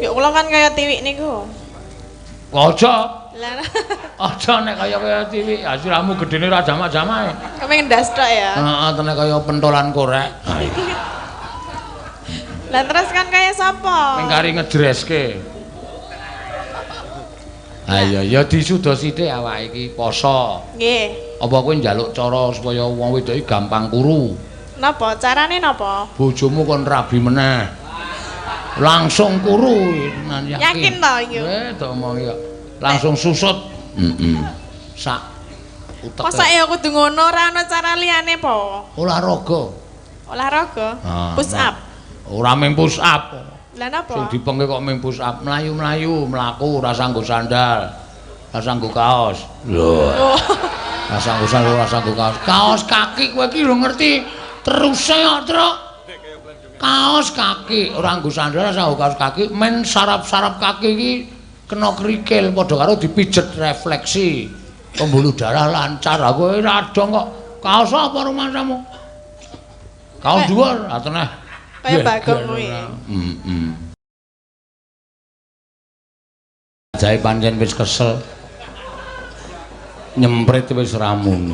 Ya kula kan kaya tiwik niku. Aja. Lah aja nek kaya kaya tiwik, sirahmu gedene ora jamak-jamake. Kepengin ndas tok ya. Heeh, tenek kaya pentolan korek. Ha iya. Lah terus kan kaya sapa? Ning kari ngedreske. Ayo ya disuda sithik awake iki poso. Nggih. Apa kowe njaluk cara supaya wong wedok iki gampang kuru? Napa? Carane napa? Bojomu kon rabi meneh. Langsung kuru tenan yakin. Yakin to iki? Tak omongi kok. Langsung susut. Heeh. Sak utek. Mosok ya kudu ngono ora ana cara liyane po? Olahraga. Olahraga? Push up. Ora mung push up. Lah napa? Sing dipengke kok mung push up, mlayu-mlayu, mlaku ora sanggo sandal. Ora sanggo kaos. Lho. Ora sanggo sandal, ora sanggo kaos. Kaos kaki kowe iki lho ngerti teruse kok, Truk. Kaos kaki, ora nggo sandal, ora sanggo kaos kaki, men saraf-saraf kaki iki kena krikil padha karo dipijet refleksi. Pembuluh darah lancar. Aku ora dong kok. Kaos apa rumangsamu? Kaos dhuwur, ha teneh. Kaya Bagong kuwi. Heeh. Jae pancen wis kesel. Nyemprit wis ramune.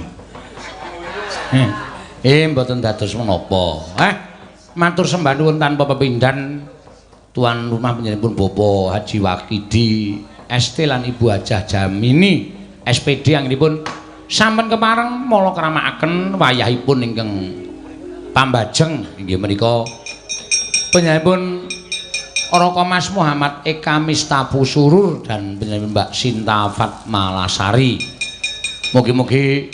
Mboten dados menapa. Matur sembah nuwun tanpa pepindhan tuan rumah panjenenganipun Bapak Haji Wakidi ST lan Ibu Hajah Jamini SPD anggenipun sampun kepareng mala kramakaken wayahipun ingkang pambajeng inggih menika panjenenganipun Raka Mas Muhammad Eka Mistafu Surur dan panjenenganipun Mbak Sinta Fatmalasari. Mugi-mugi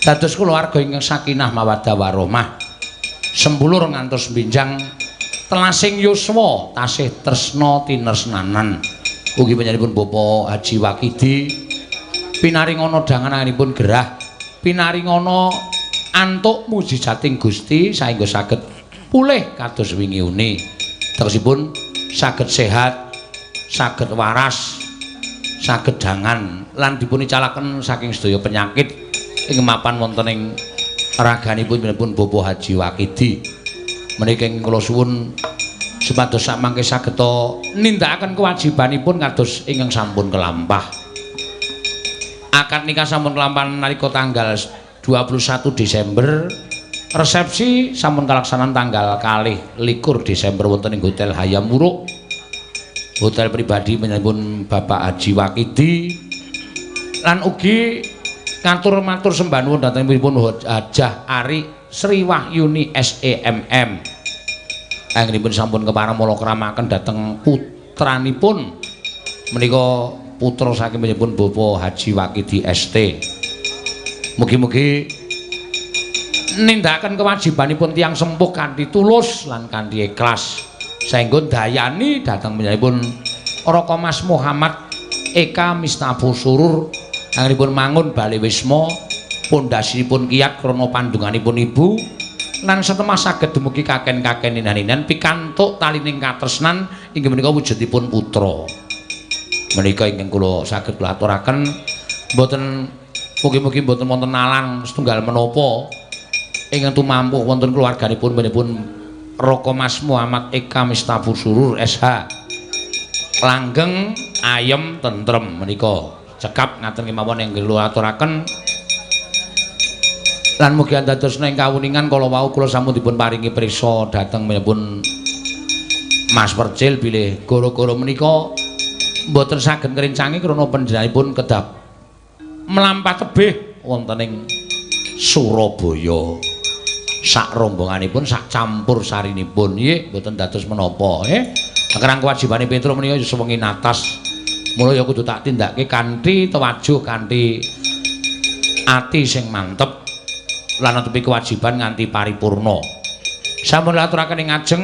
dados kulawarga ingkang sakinah mawaddah warahmah. Sembulur ngantos benjang telasing yuswa tasih tresna tinesnanan. Ugi panjenenganipun Bapak Haji Wakidi pinaringana dangananipun gerah, pinaringana antuk mujizating Gusti saengga saged pulih kados wingi uni. Tegesipun saged sehat, saged waras, saged dangan lan dipunicalaken saking sedaya penyakit ing mapan wonten ing raganipun panjenenganipun Bapak Haji Wakidi. Menika ing kula suwun supados samangke sageta nindakaken kewajibanipun kados ingkang sampun kelampah. Akad nikah sampun kelampahan nalika tanggal 21 Desember, resepsi sampun kalaksanan tanggal 22 Desember wonten ing Hotel Hayam Wuruk, hotel pribadi panjenenganipun Bapak Haji Wakidi, lan ugi ngatur matur sembah nuwun dhatengipun Hajah Ari Sri Wahyuni SEMM. Anggenipun sampun kepareng mala kramaken dhateng putranipun menika putra saking panjenenganipun Bapak Haji Wakidi ST. Mugi-mugi nindakaken kewajibanipun tiyang sempuh kanthi tulus lan kanthi ikhlas saengga ndayani dhateng panjenenganipun Raka Mas Muhammad Eka Mistafu Surur anggenipun mangun bale wisma pondhasinipun kiyat krana pandunganipun ibu lan setemah saged dumugi kaken-kaken ninan-ninan pikantuk talining katresnan inggih menika wujudipun putra. Menika ingkang kula saged kula aturaken, mboten mugi-mugi mboten wonten alang setunggal menapa ingkang tumampuh wonten keluarganipun panjenenganipun Raka Mas Muhammad Eka Mistafu Surur SH. Langgeng ayem tentrem menika cekap ngaten kemawon ingkang kula aturaken. Lan mugi andadosna ing kawuningan kala wau kula sampun dipun paringi prisa dhateng panjenenganipun Mas Percil bilih gara-gara menika mboten saged ngrencangi krana panjenenganipun kedah mlampah tebih wonten ing Surabaya. Sak rombonganipun sak campur sarinipun nggih mboten dados menapa nggih. Kerang kewajibane Petro menika ya sewengi natas. Mula ya kudu tak tindakake kanthi tewajuh, kanthi ati sing mantep lan netepi kewajiban nganti paripurna. Sampun aturaken ing ngajeng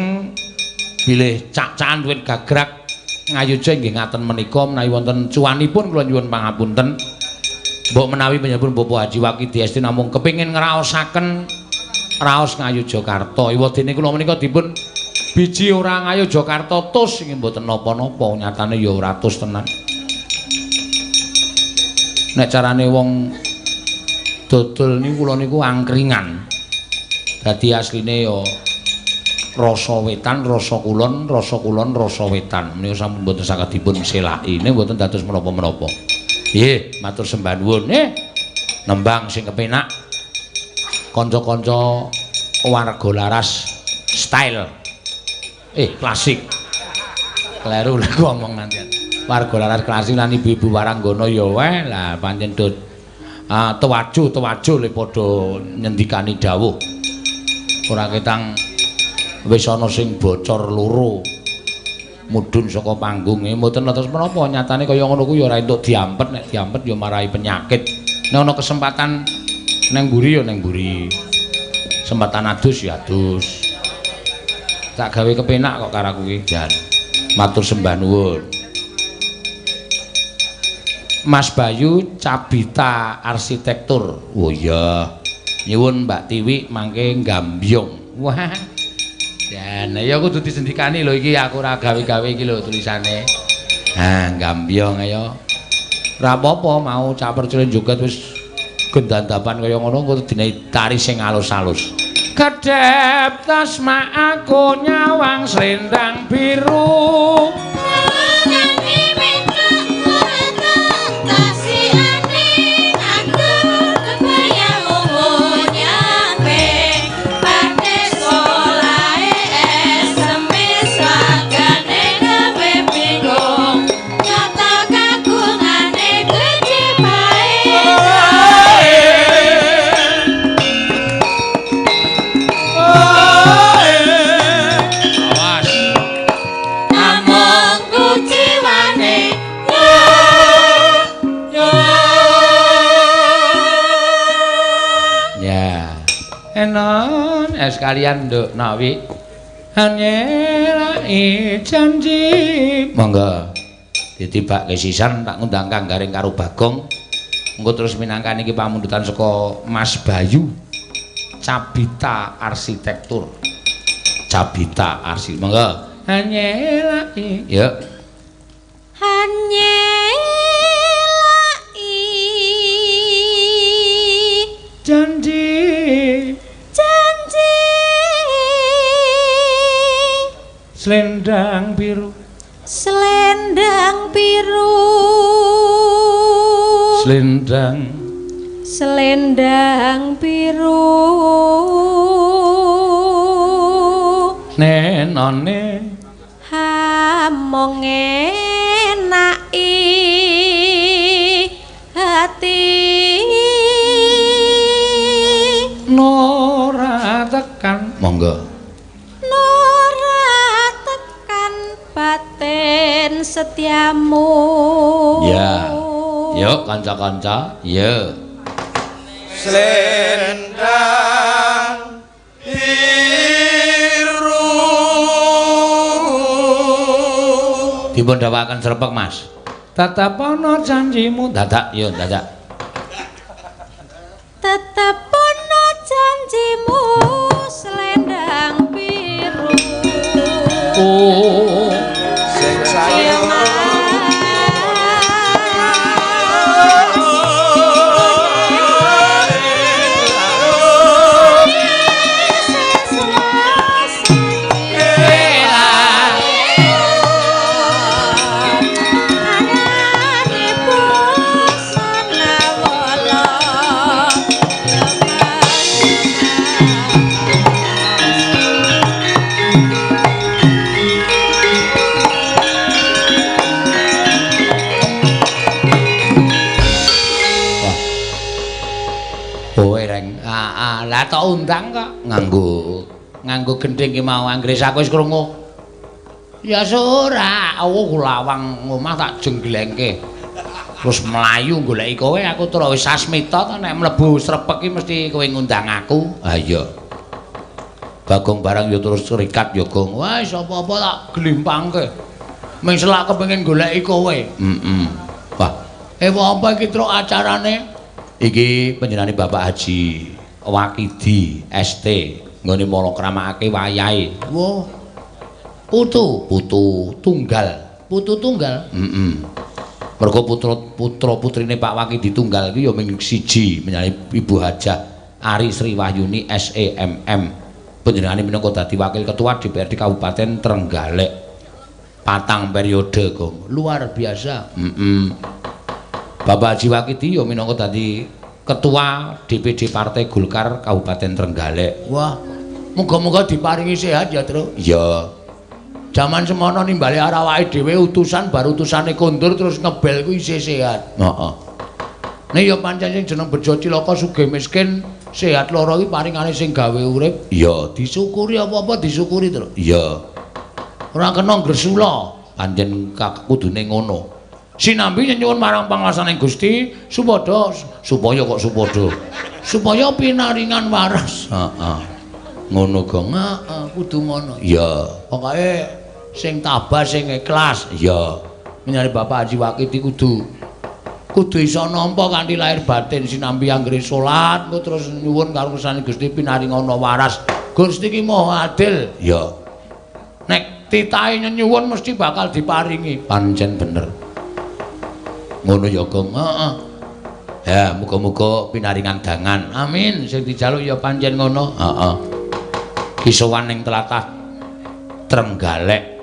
bilih cak-cakan duwit gagrak ngayuja inggih ngaten menika menawi wonten cuwanipun kula nyuwun pangapunten. Mbok menawi panjenenganipun Bapak Haji Wakidi ST namung kepingin ngraosaken raos Ngayogyakarta. Iwadene kula menika dipun biji ora Ngayogyakarta tus inggih mboten napa-napa, nyatane ya ora tus tenan. Nek carane wong dodol niku kula niku angkringan. Dadi asline ya Rasa wetan, rasa kulon, rasa kulon, rasa wetan. Menika sampun mboten saged dipun selaki. Ning mboten dados menapa-menapa. Nggih, matur sembah nuwun. Nembang sing kepenak. Kanca-kanca warga laras style. Klasik. Kleru lha ngomong nanti. Warga laras klasik lan ibu-ibu waranggana ya wae lah pancen do tewaju-tewaju le padha nyendikani dawuh. Ora ketang wis ana sing bocor loro mudhun saka panggunge mboten atos menapa nyatane kaya ngono kuwi ya ora entuk diampet, nek diampet ya marai penyakit. Nek ana kesempatan nang mburi ya nang mburi, kesempatan adus ya adus. Tak gawe kepenak kok karo aku iki jan. Matur sembah nuwun. Mas Bayu Cabita Arsitektur. Oh iya. Nyuwun Mbak Tiwi mangke nggambyong. Wah. Jan, ya kudu disendikani lho iki, aku ora gawe-gawe iki lho tulisane. Ha, nggambyong ayo. Ora apa-apa mau Cak Percil joget wis gendandapan kaya ngono kudu dinehi tari sing alus-alus. Kedhep tasma aku nyawang slendang biru. Enon sekalian nduk nawi hanyelai janji. Monggo ditibake sisan tak ngundang Kang Gareng karo Bagong. Engko terus minangkani iki pamundutan saka Mas Bayu Cabita Arsitektur. Cabita Arsitektur. Monggo hanyelai. Yuk. Hanyelai janji janji selendang biru, selendang biru, selendang, selendang biru, nenone hamong enaki hati nora tekan. Monggo nora tekan batin setiamu. Ya yuk kanca-kanca yuk. Selendang biru dipun dawaken srepek Mas. Tetep ana janjimu. Dadak yo dadak. Tetep ana janjimu selendang biru. Oh sing sayang tak undang kok nganggo gendhing ki mau anggere aku wis krungu. Ya ora, aku lawang omah tak jengglengke. Terus mlayu goleki kowe, aku terus wis sasmita to nek mlebu srepek ki mesti kowe ngundang aku. Ha iya. Bagong barang ya terus rikat ya Gong. Wah, wis apa-apa tak glimpangke. Ming selak kepengin goleki kowe. Heeh. Wah, apa iki truk acarane? Iki panjenengane Bapak Haji Wakidi ST nggone malakramake wayahe. Wah. Putu, putu tunggal. Putu tunggal. Heeh. Mergo putra putrine Pak Wakidi tunggal iki ya ming siji, menyane Ibu Hajah Ari Sri Wahyuni SEMM. Panjenengane minangka dadi wakil ketua DPRD Kabupaten Trenggalek. 4 periode, Gong. Luar biasa. Heeh. Bapak Haji Wakidi ya minangka dadi ketua DPD Partai Golkar Kabupaten Trenggalek. Wah, muga-muga diparingi sehat ya, Tru. Iya. Jaman semono nimbali awake dhewe utusan baru utusane kondur terus ngebel kuwi isih sehat. Heeh. Nek ya pancen sing jeneng bejo cilaka sugih miskin sehat lara iki paringane sing gawe urip. Iya, disyukuri apa-apa disyukuri, Tru. Iya. Ora kena gresula, pancen kudune ngono. Sinambi nyuwun marang panguwasane Gusti supada supaya kok supada supaya pinaringan waras. Heeh. Ngono, Gong. Heeh, kudu ngono. Iya, pokoke sing tabah sing ikhlas. Iya. Menyane Bapak Haji Wakidi kudu iso nampa kanthi lahir batin sinambi anggere salat engko terus nyuwun karo kersane Gusti pinaringana waras. Gusti ki Maha Adil. Iya. Nek titahe nyuwun mesti bakal diparingi. Pancen bener. Ngono ya, Gong. Heeh. Ya, muga-muga pinaringan dangan. Amin. Sing dijaluk ya pancen ngono. Heeh. Kisowan ning tlatah Trenggalek.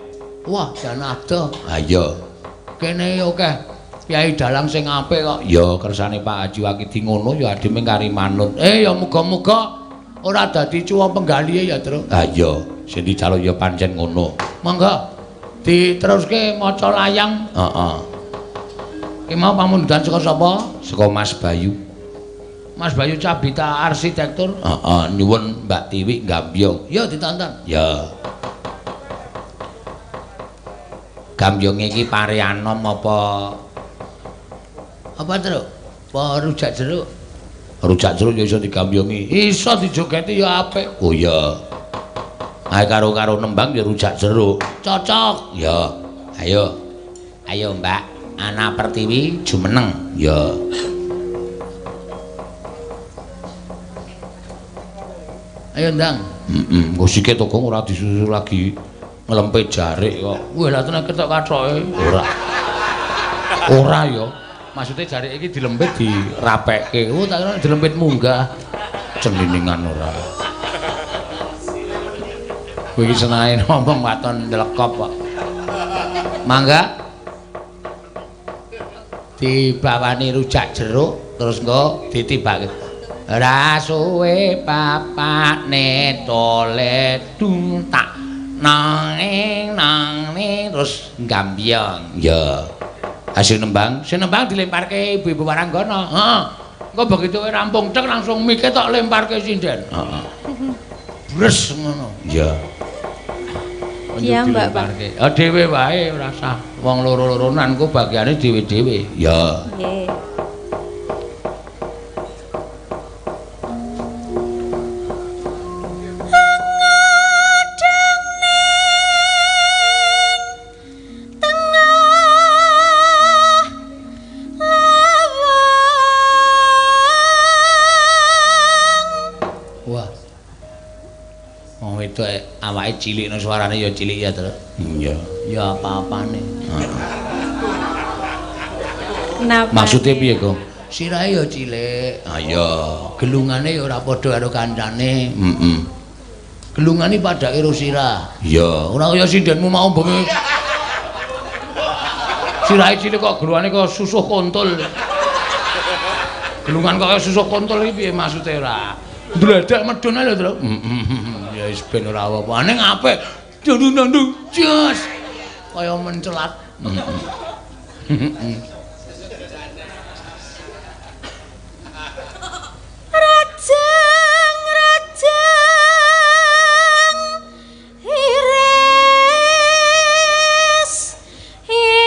Wah, jan adoh. Ha iya. Kene akeh kyai dalang sing apik kok. Ya, kersane Pak Haji Wakidi ngono ya adime kari manut. Ya muga-muga ora dadi cuwa penggalihe ya, Tru. Ha iya, sing dijaluk ya pancen ngono. Monggo diteruske maca layang. Heeh. Ki mau pamundutan saka sapa? Saka Mas Bayu. Mas Bayu Cabita Arsitektur. Heeh, nyuwun Mbak Tiwi Gambyong. Ya ditonton. Ya. Gambyonge iki pare anom apa? Apa, Tru? Apa rujak jeruk? Rujak jeruk ya iso digambyongi. Iso dijogeti ya apik. Oh iya. Ae karo-karo nembang ya rujak jeruk. Cocok. Ya. Ayo. Ayo, Mbak. Ana Pertiwi jumeneng. Ya. Ayo ndang. Heeh, engko sike to Gong ora disusul lagi nglempet jarik kok. Wah, lha tenan ketok kathoke. Ora. Ora ya. Maksude jarik iki dilempit dirapekke. Oh, tak kira dilempit munggah. Ceniningan ora. Kowe iki senenge ngomong waton ndelekop kok. Mangga. Dibawani rujak jeruk terus engko ditibake. Ora suwe papane tole dung tak nang nang terus gambyong. Ya. Hasil nembang, sing nembang dilemparke ibu-ibu waranggana. Heeh. Engko begitu rampung tek langsung mike tok lemparke sinden. Heeh. Bres ngono. Iya. Iya, Mbak, Pak. Oh, dhewe wae ora usah wong loro-loronan engko bagiane dhewe-dhewe. Ya. Nggih. Awake cilik no suarane ya cilik ya, Tru. Iya. Ya apa-apane. Napa? Maksude piye, Gong? Sirahe ya cilik. Ha iya, gelungane ya ora padha karo kancane. Heeh. Gelungane padake karo sirah. Iya, ora kaya sindenmu mau bengi. Sirahe cilik kok gelungane kaya susuh kontol. Gelungan kok kaya susuh kontol iki piye maksude ora? Ndledak medun ae lho, Tru. Heeh. Ya wis ben ora apa-apa. Ning apik. Ndung-ndung jos. Kaya mencelat. Rajeng rajeng iris iris.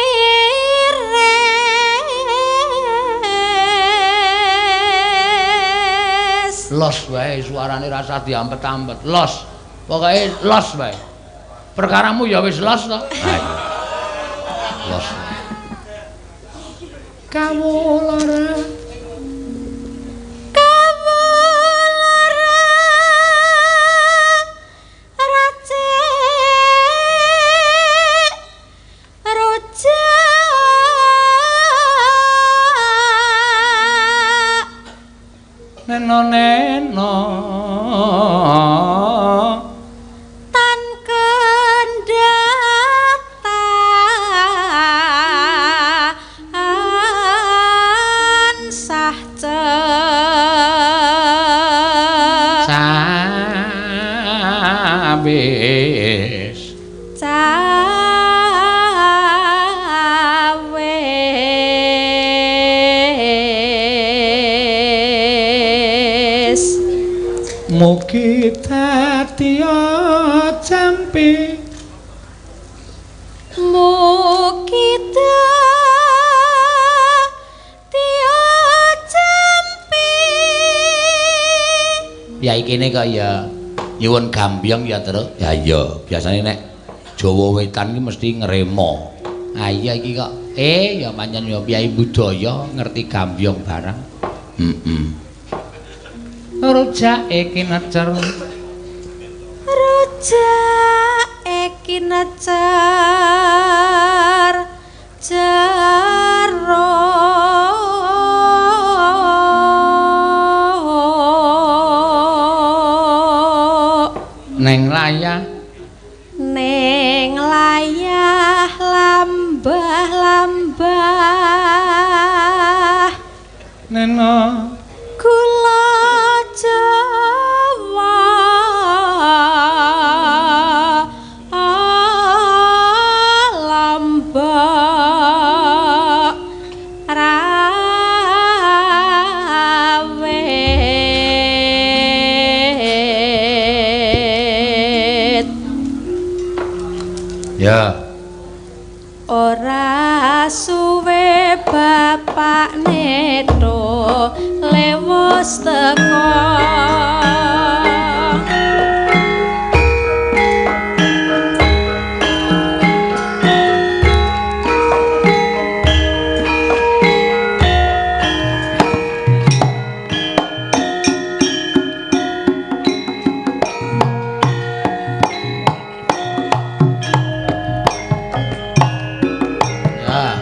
Los wae suarane rasa diampet-ampet. Los. Pokoke los wae. Perkaramu ya wis los to. Ha iya. Los. Kawula Kawula racik rujak neno neno Mugi dadi jampi. Mugi dadi jampi. Ya ikine kok ya nyuwun gambyong ya, Truk. Ya iya, biasane nek Jawa Wetan iki mesti ngremo. Ah iya iki kok ya pancen ya piyai budaya ngerti gambyong barang. Heeh. Rujake kinecer. Rujake kinecer jero. Neng layah. Neng layah lambah lambah. Neno gula Jawa lombok rawit. Ya. Ora suwe bapak neto lewos teko. Ya.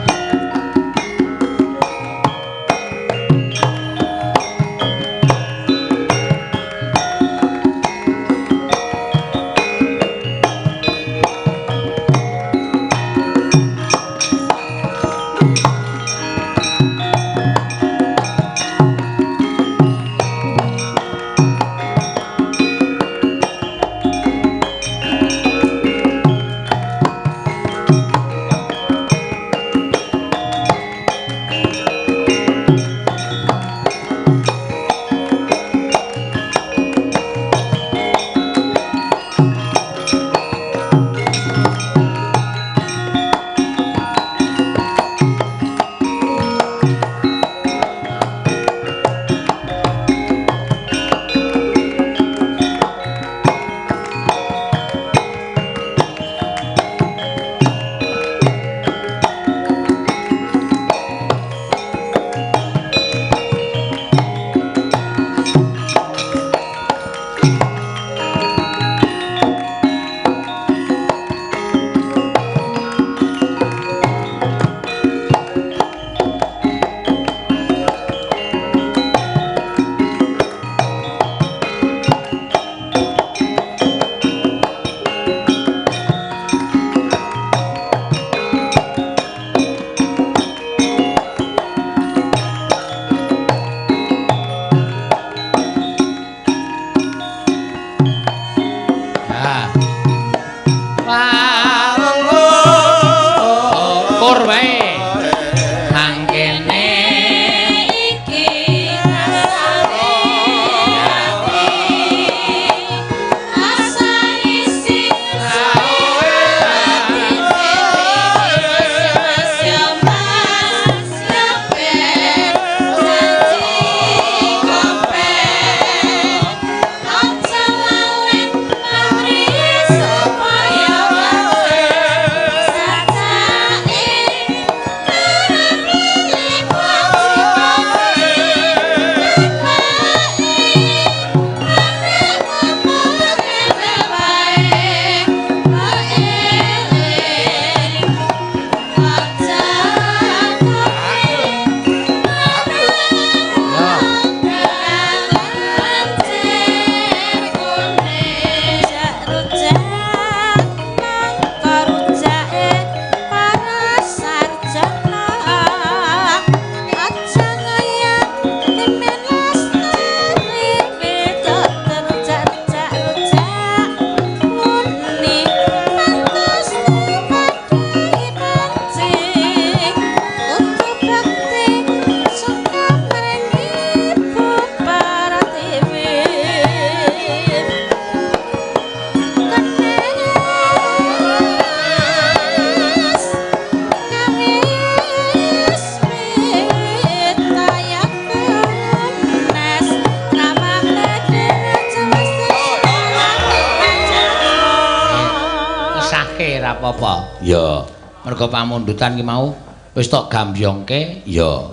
apa-apa. Ya. Mergo pamundutan ki mau wis tok gambyongke, ya.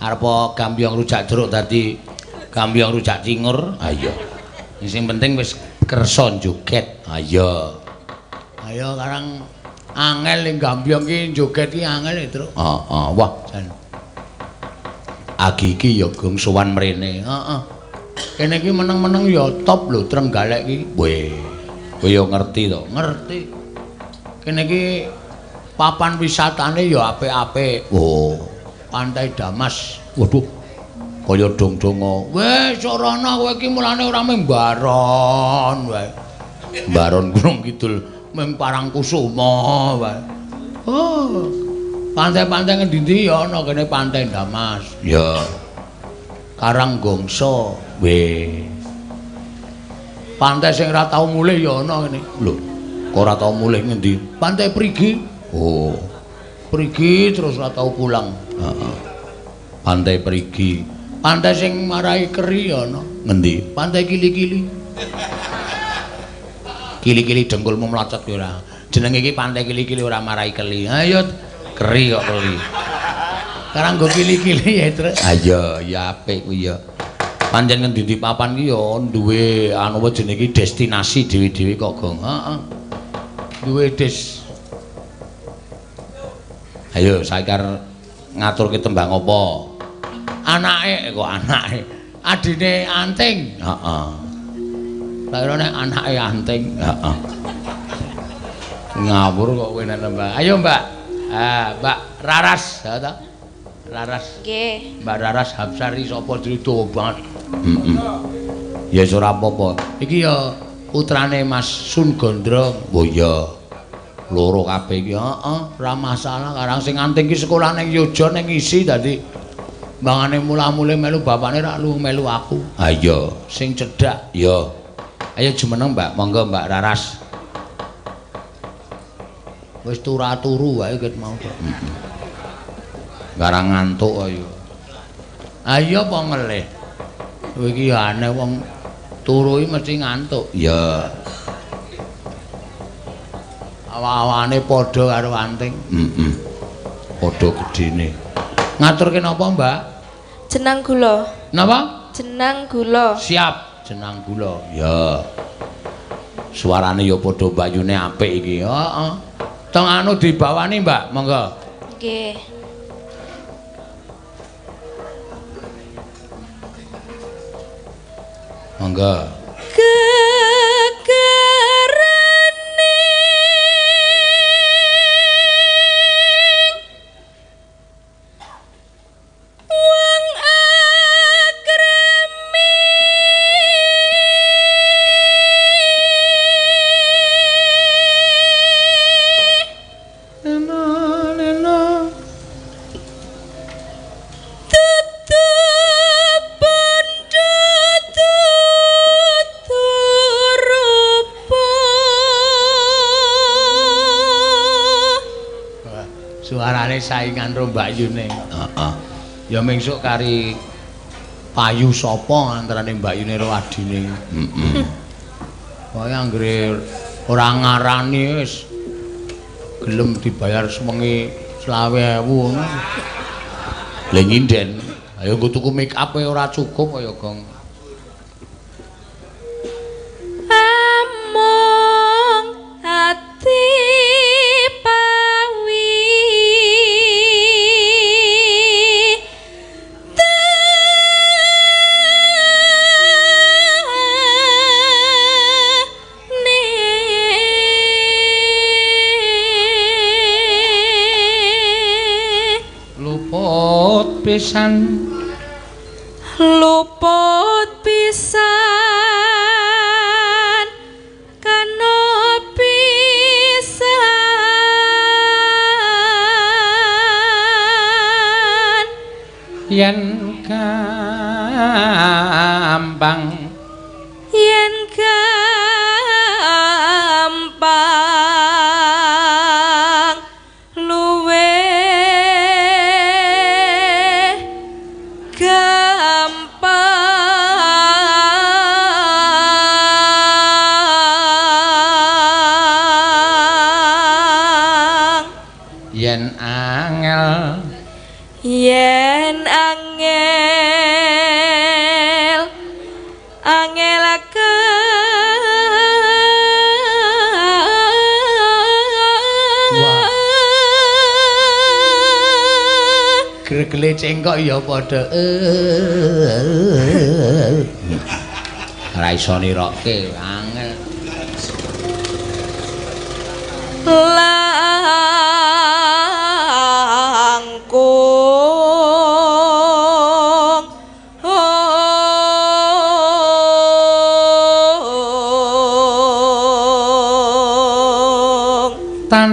Arep gambyong rujak jeruk dadi gambyong rujak cingur. Ha iya. Sing penting wis kersa joget. Ha iya. Ayo karang angel ning gambyong ki joget ki angel e, Truk. Heeh, wah jan. Agi iki ya gong sowan mrene. Heeh. Kene iki meneng-meneng ya top lho Trenggalek iki. Weh. Kowe ya ngerti to? Ngerti. Kene iki papan wisatane ya apik-apik. Oh, Pantai Damas. Waduh. Kaya dong-donga. Wis ora ana kowe iki mulane ora mung baron wae. Baron Gunung Kidul mung Parangkusuma wae. Oh. Pantai-pantai ngendi-endi ya ana kene Pantai Damas. Ya. Karanggongso. Weh. Pantai sing ora tau mulih ya ana kene. Lho, kok ora tau mulih ngendi? Pantai Prigi. Oh. Prigi terus ora tau pulang. Heeh. Pantai Prigi. Pantai sing marai keri ya ana. Ngendi? Pantai Kili-kili. Kili-kili dengkulmu mlocot ki ora. Jenenge iki Pantai Kili-kili ora marai keli. Ayo keri kok keli. Karang nggo kili-kili ya, Truk. Ha iya, ya apik kuwi ya. Pancen ngendi-endi papan ki ya duwe anu apa jenenge iki destinasi dhewe-dhewe kok, Gong. Heeh. Duwe des. Ayo saiki arep ngaturke tembang apa? Anake kok anake. Adine Anting. Heeh. Tak kira nek anake Anting. Heeh. Ngawur kok kowe nek nembang. Ayo, Mbak. Ah, Mbak Raras, ya ta? Raras. Nggih. Mbak Raras Hapsari sapa jenenge dawa banget. Heeh. Ya wis ora apa-apa. Iki ya putrane Mas Sun Gondrong. Oh iya. Loro kabeh iki. Heeh, ora masalah. Karang sing Anting iki sekolah ning Yogya ning isi dadi mbangane mula-mule melu bapakne rak lu melu aku. Ha iya, sing cedhak. Ya. Ayo jumeneng, Mbak. Monggo Mbak Raras. Wis turu-turu wae ket mau. Heeh. Garang ngantuk ayo. Ayo apa ngelih? Kowe iki ya aneh wong turu iki mesti ngantuk. Ya. Awa-awane padha karo Anting. Heeh. Padha gedene. Ngaturke napa, Mbak? Jenang gula. Napa? Jenang gula. Siap, jenang gula. Ya. Suarane ya padha mbayune apik iki. Heeh. Tong anu dibawani, Mbak, monggo. Nggih. Monggo. Gegerane wong akremi Lena lena tetep bondo tuturupa. Suarane saingan karo Mbak Yune. Heeh. Ya mengsuk kari payu sapa antarane Mbak Yune karo adine. Heeh. Pokoke anggere ora ngarani wis gelem dibayar sewengi 20.000 ngono. Lha nyinden, ayo nggo tuku make up e ora cukup kaya Gong. Among ati pawi Luput pisan, luput pisan kano pisan yen gampang, yen gampang luwe gampang. Yen angel, yen angel, angel gregele cengkok ya padha ora iso nirokke angel. Langkung tan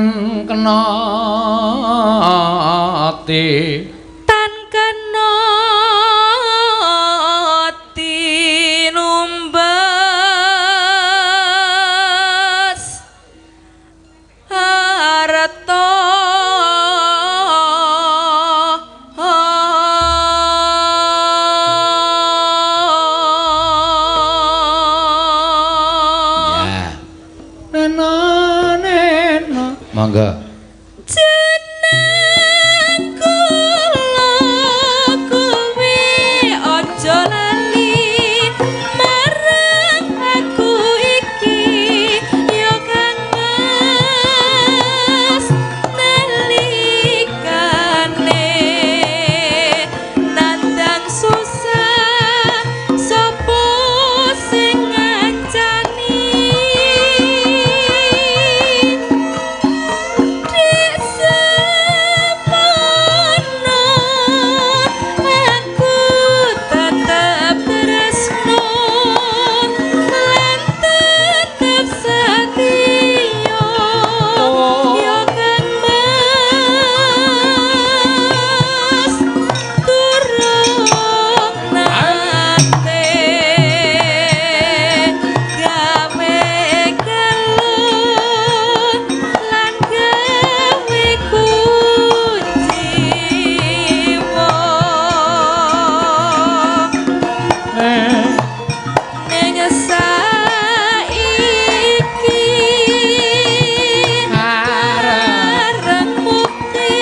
kena ti, tan kena tinumbas harta ya. Neno neno monggo. Jeneng kula kuwi aja lali marang aku iki ya Kang Mas, nalikane nandang susah sapa sing ngancani. Dek semono aku tetep tresno lan tetep setia ya Kang Mas, durung nate gawe keluh lan gawe kuciwa. Ning saiki bareng mukti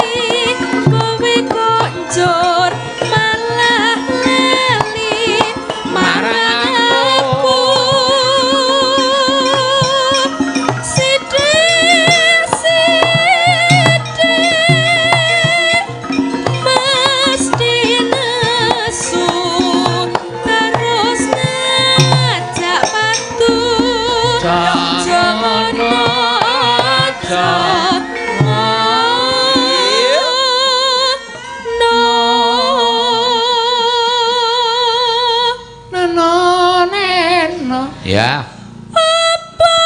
kowe kok njur malah lali marang aku. Sithik sithik mesti nesu terus ngajak padu. Aja ngono, aja ngono. Neno neno ya. Apa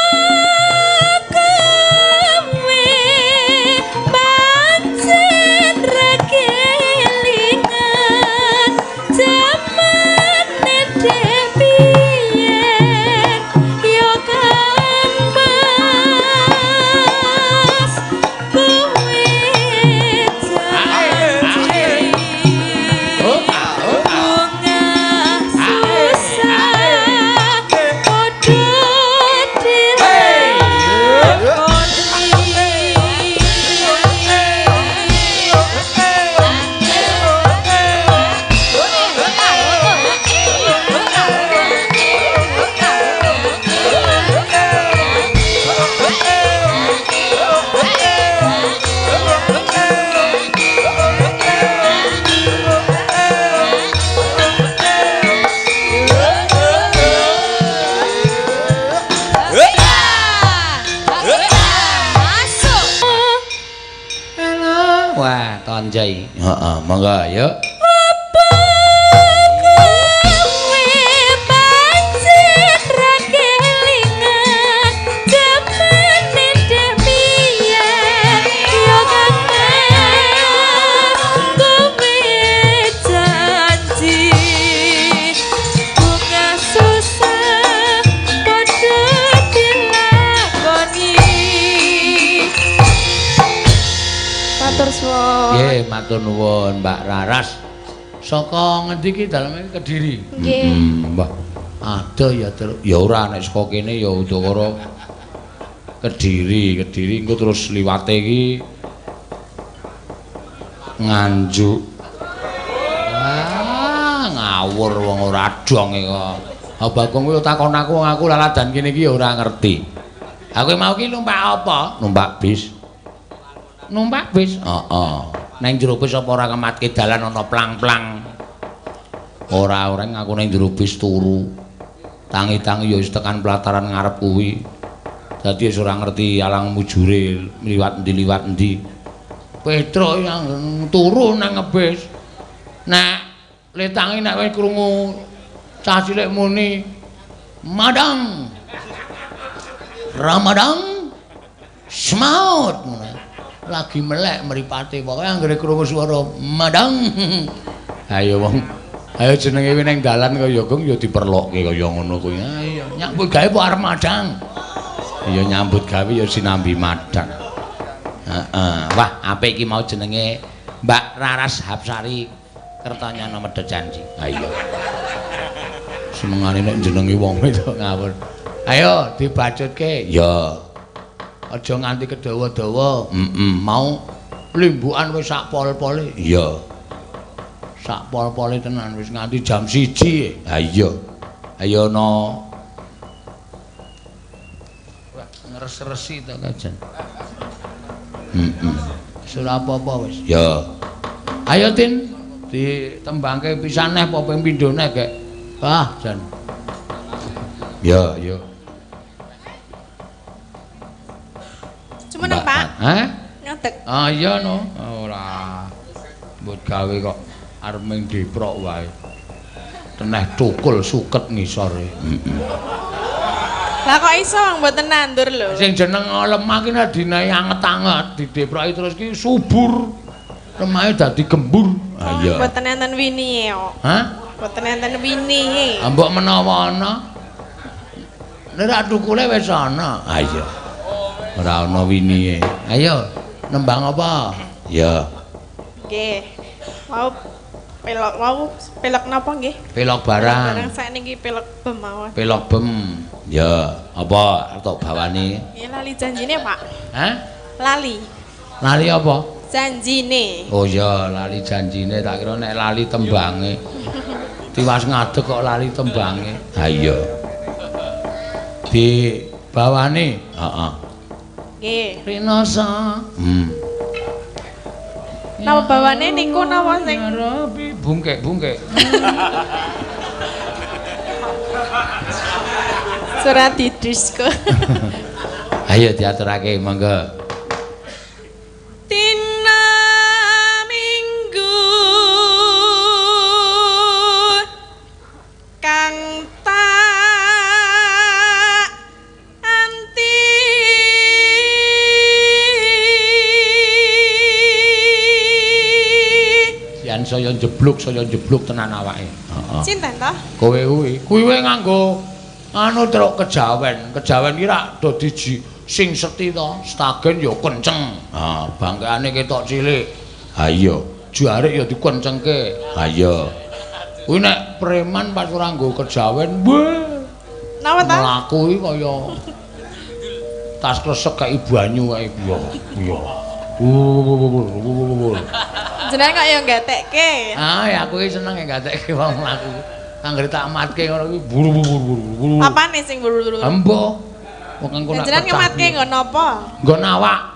kowe pancen ra kelingan jamane dek biyen ya Kang Mas, kowe janji bunga susah padha dilakoni. Wah, tonjai. Heeh, monggo yuk. Apa kowe pancen ra kelingan jamane dek biyen ya Kang Mas, kowe janji bunga susah padha dilakoni. Matur suwun. Nggih, matur nuwun Mbak Raras. Saka ngendi iki daleme? Kediri. Nggih. Mbah. Adoh ya, Truk. Ya ora nek saka kene ya Udakara Kediri, Kediri engko terus liwate iki Nganjuk. Ah, ngawur wong ora dong kok. Ha Bagong kuwi takon aku, wong aku laladan kene iki ya ora ngerti. Aku mau ki numpak apa? Numpak bis. Numpak bis? Heeh. Nang jero bis apa ora kematke dalan ana plang-plang? Ora, ora aku nang jero bis turu. Tangi-tangi ya wis tekan pelataran ngarep kuwi. Dadi wis ora ngerti alang mujure liwat endi liwat endi. Petruk yang turu nang ngebis. Nek letangi nek wis krungu cah cilik muni madang. Ramadang semaut ngono. Lagi melek mripate pokoke anggere krungu swara madang. Ayo wong, ayo jenenge kuwi ning dalan kaya gong ya diperlokke kaya ngono kuwi. Ayo nyambut gawe apa arep madang? Ya nyambut gawe ya sinambi madang. Heeh. Wah, apik iki mau jenenge Mbak Raras Hapsari Kertanyana Medhot Janji. Ha iya. Senengane nek jenenge wong wedok ngawur. Ayo dibacutke. Ya. Aja nganti kedawa-dawa. Heeh, mau limbukan wis sak pol-pole. Iya. Sak pol-pole tenan wis nganti jam 1. Ha iya. Ayo no. Wah, ngres-resi to kajen. Heeh. Wis ora apa-apa wis. Ya. Ayo Tin, ditembangke pisan neh apa ping pindho neh, Gek. Wah, jan. Ya, ya. Jumeneng, Pak. Hah? Ngadeg. Ah iya no. Ora. Mbut gawe kok arep ming deprok wae. Teneh tukul suket ngisore. Heeh. Lah kok iso wong mboten nandur lho. Sing jeneng lemah ki nek dinae anget-anget dideproki terus ki subur. Lemahe dadi gembur. Ah iya. Mboten enten winihe kok. Hah? Mboten enten winihe. Ah mbok menawa ana. Nek ra tukule wis ana. Ah iya. Ora ana winihe. Ayo nembang apa? Ya. Nggih. Wau pelok wau pelok napa nggih? Pelok barang. Barang sakniki pelok bem mawon. Pelok bem. Ya, apa tok bawane? Nggih lali janjine, Pak. Hah? Lali. Lali apa? Janjine. Oh iya, lali janjine, tak kira nek lali tembange. Tiwas ngadeg kok lali tembange. Ha iya. Dibawane. Heeh. Nggih. Rinasa. Napa bawane niku napa sing bungkek-bungkek. Surat didisko. Ayo diaturake monggo. Dina Minggu kang tak anti Yen saya njebluk tenan awake. Heeh. Sinten to? Kowe kuwi. Kuwi wae nganggo anu truk kejawen. Kejawen ki rak do diji sing seti to, stagen ya kenceng. Ha, bangkane ketok cilik. Ha iya, jarik ya dikencengke. Ha iya. Kuwi nek preman pas ora nggo kejawen, weh. Napa ta? Mlaku iki kaya tas kresek kayak banyu kae iya. Iya. Jenengan kok ya gatekke. Ah, ya aku iki seneng gatekke wong mlaku. Anggere tak matke ngono kuwi buru-buru. Apane sing buru-buru? Embo. Wong engko nak. Jenengan ngematke nggon napa? Nggon awak.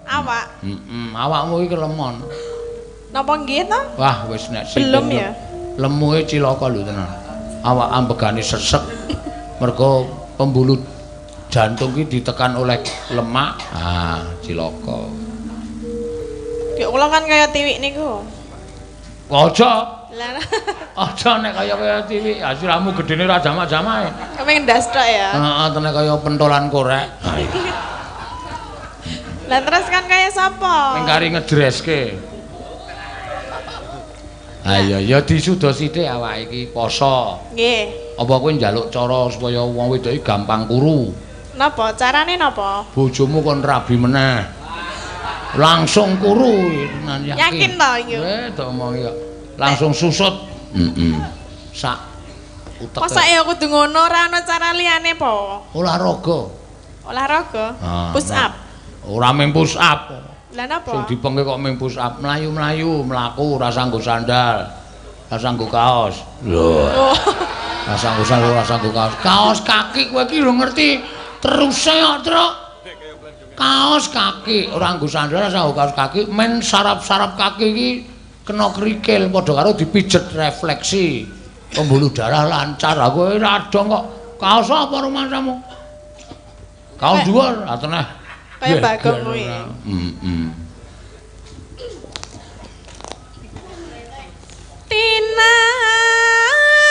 Awak. Heeh, awakmu iki kelemon. Napa nggih to? Wah, wis nek sithik. Belum ya. Lemuhe cilaka lho tenan. Awak ambegane sesek. Mergo pembuluh jantung ki ditekan oleh lemak. Ah, cilaka. Ya kula kan kaya tiwik niku. Aja. Lah. Aja nek kaya kaya tiwik, sirahmu gedene ora jamak-jamake. Kepengin ndas tok ya. Heeh, tenek kaya pentolan korek. Ha iya. Lah terus kan kaya sapa? Ning kari ngedreske. Ha iya, ya disuda sithik awake iki poso. Nggih. Apa kowe njaluk cara supaya wong wedok iki gampang kuru? Napa? Carane napa? Bojomu kon rabi meneh. Langsung kuru tenan yakin. Yakin to iki? Tak omongi kok. Langsung susut. Heeh. Sak utek. Mosok ya kudu ngono ora ana cara liyane po? Olahraga. Olahraga? Push up. Ora mung push up. Lah napa? Sing dipengke kok mung push up, mlayu-mlayu, mlaku ora nganggo sandal. Ora nganggo kaos. Lho. Oh. Ora nganggo sandal, ora nganggo kaos. Kaos kaki kowe iki lho ngerti teruse kok, Truk. Kaos kaki, ora nganggo sandal, ora nganggo kaos kaki, men saraf-saraf kaki iki kena kerikil padha karo dipijet refleksi. Pembuluh darah lancar. Aku ora dong kok. Kaos apa rumangsamu? Kaos dhuwur, ateneh. Kaya Bagong kuwi. Heeh.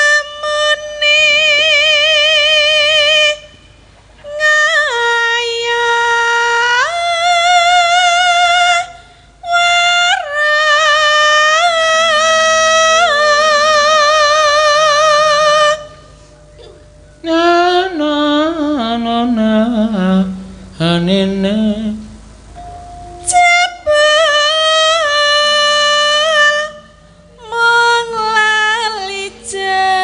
Tinamune ngaya wara Na na na na hanene jebul mung lali janjine.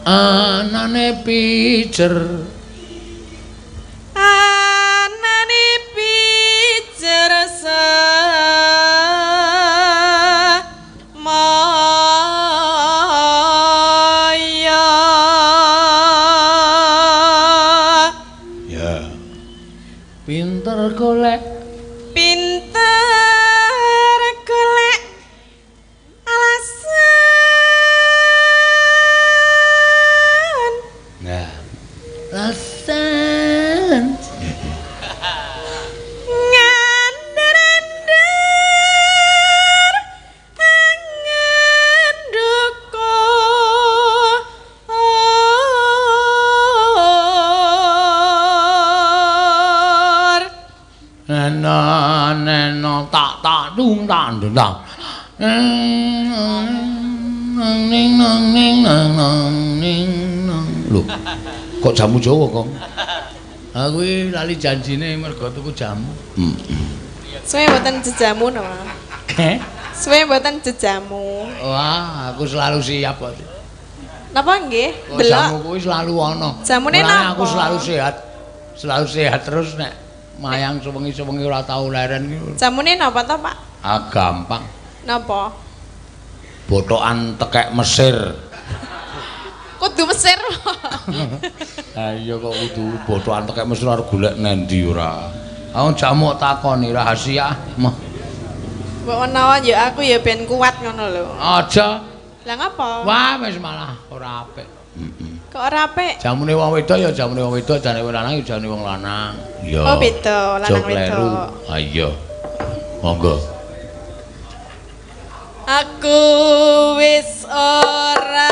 Anane pijer anane pijer semaya. Ya. Pinter golek, pinter golek alasan. Nah. Alasan. Ngandar-andar angen dukur. Nena nena tak tak dung tak dung. Ning ning ning nang ning nang. Lho, kok jamu Jawa, Kong? Aku iki lali janjine mergo tuku jamu. Suwe mboten jejamu no. Heh? Suwe mboten jejamu. Wah, aku selalu siap kok. Napa nggih? Kok jamu Delok. kuwi selalu ana. Jamune Mulane napa? aku selalu sehat. Selalu sehat terus nek mayang sewengi-sewengi ora tau leren iki. Jamune napa to, Pak? Ah, gampang. Napa? Botokan tekek Mesir. Kudu Mesir. Ha iya kok kudu botokan tekek Mesir arep golek nendi ora. Aku jamu takoni rahasia. Mah. Mbok menawa ya aku ya ben kuat ngono lho. Aja. Lah ngapa? Wah, wis malah ora apik. Kok ora apik? Jamune wong wedok ya jamune wong wedok, jane wong lanang ya jane wong lanang. Iya. Oh, beda, lanang Aja kleru. wedok. Ha iya. Monggo. Aku wis ora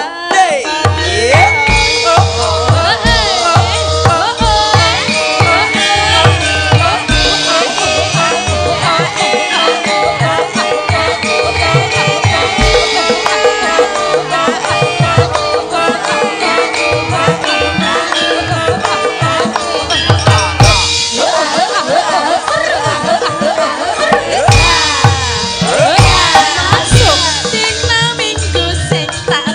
Dina minggu sing tak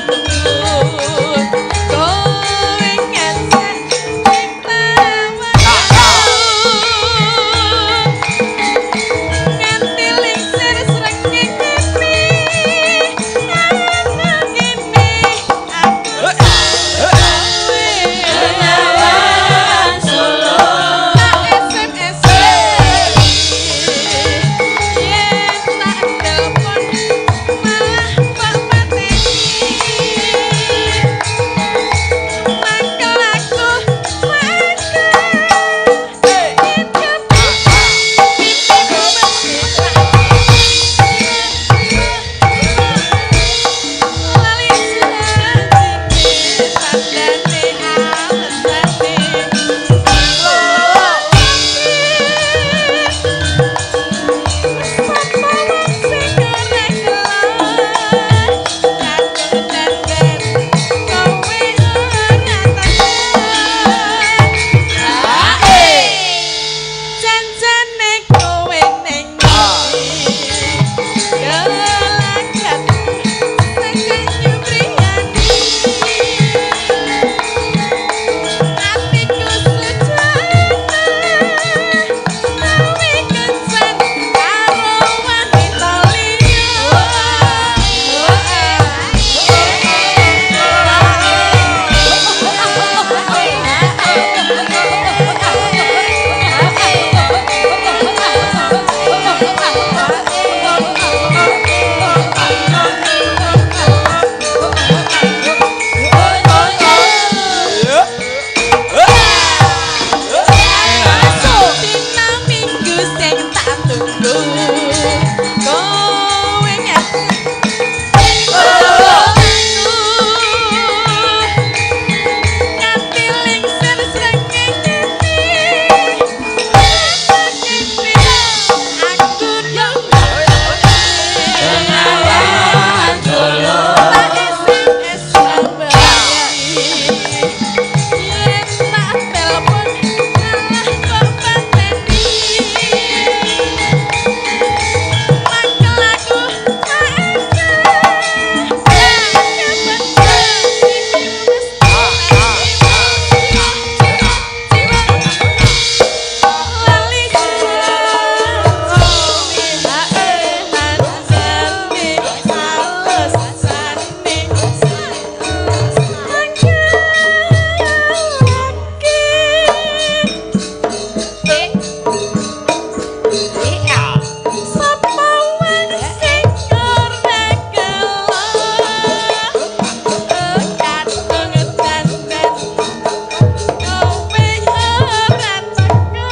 Yen tak telepon malah kok pateni. Mangkel aku Sapa wong sing ora kalah kadung dandan kowe ora teko.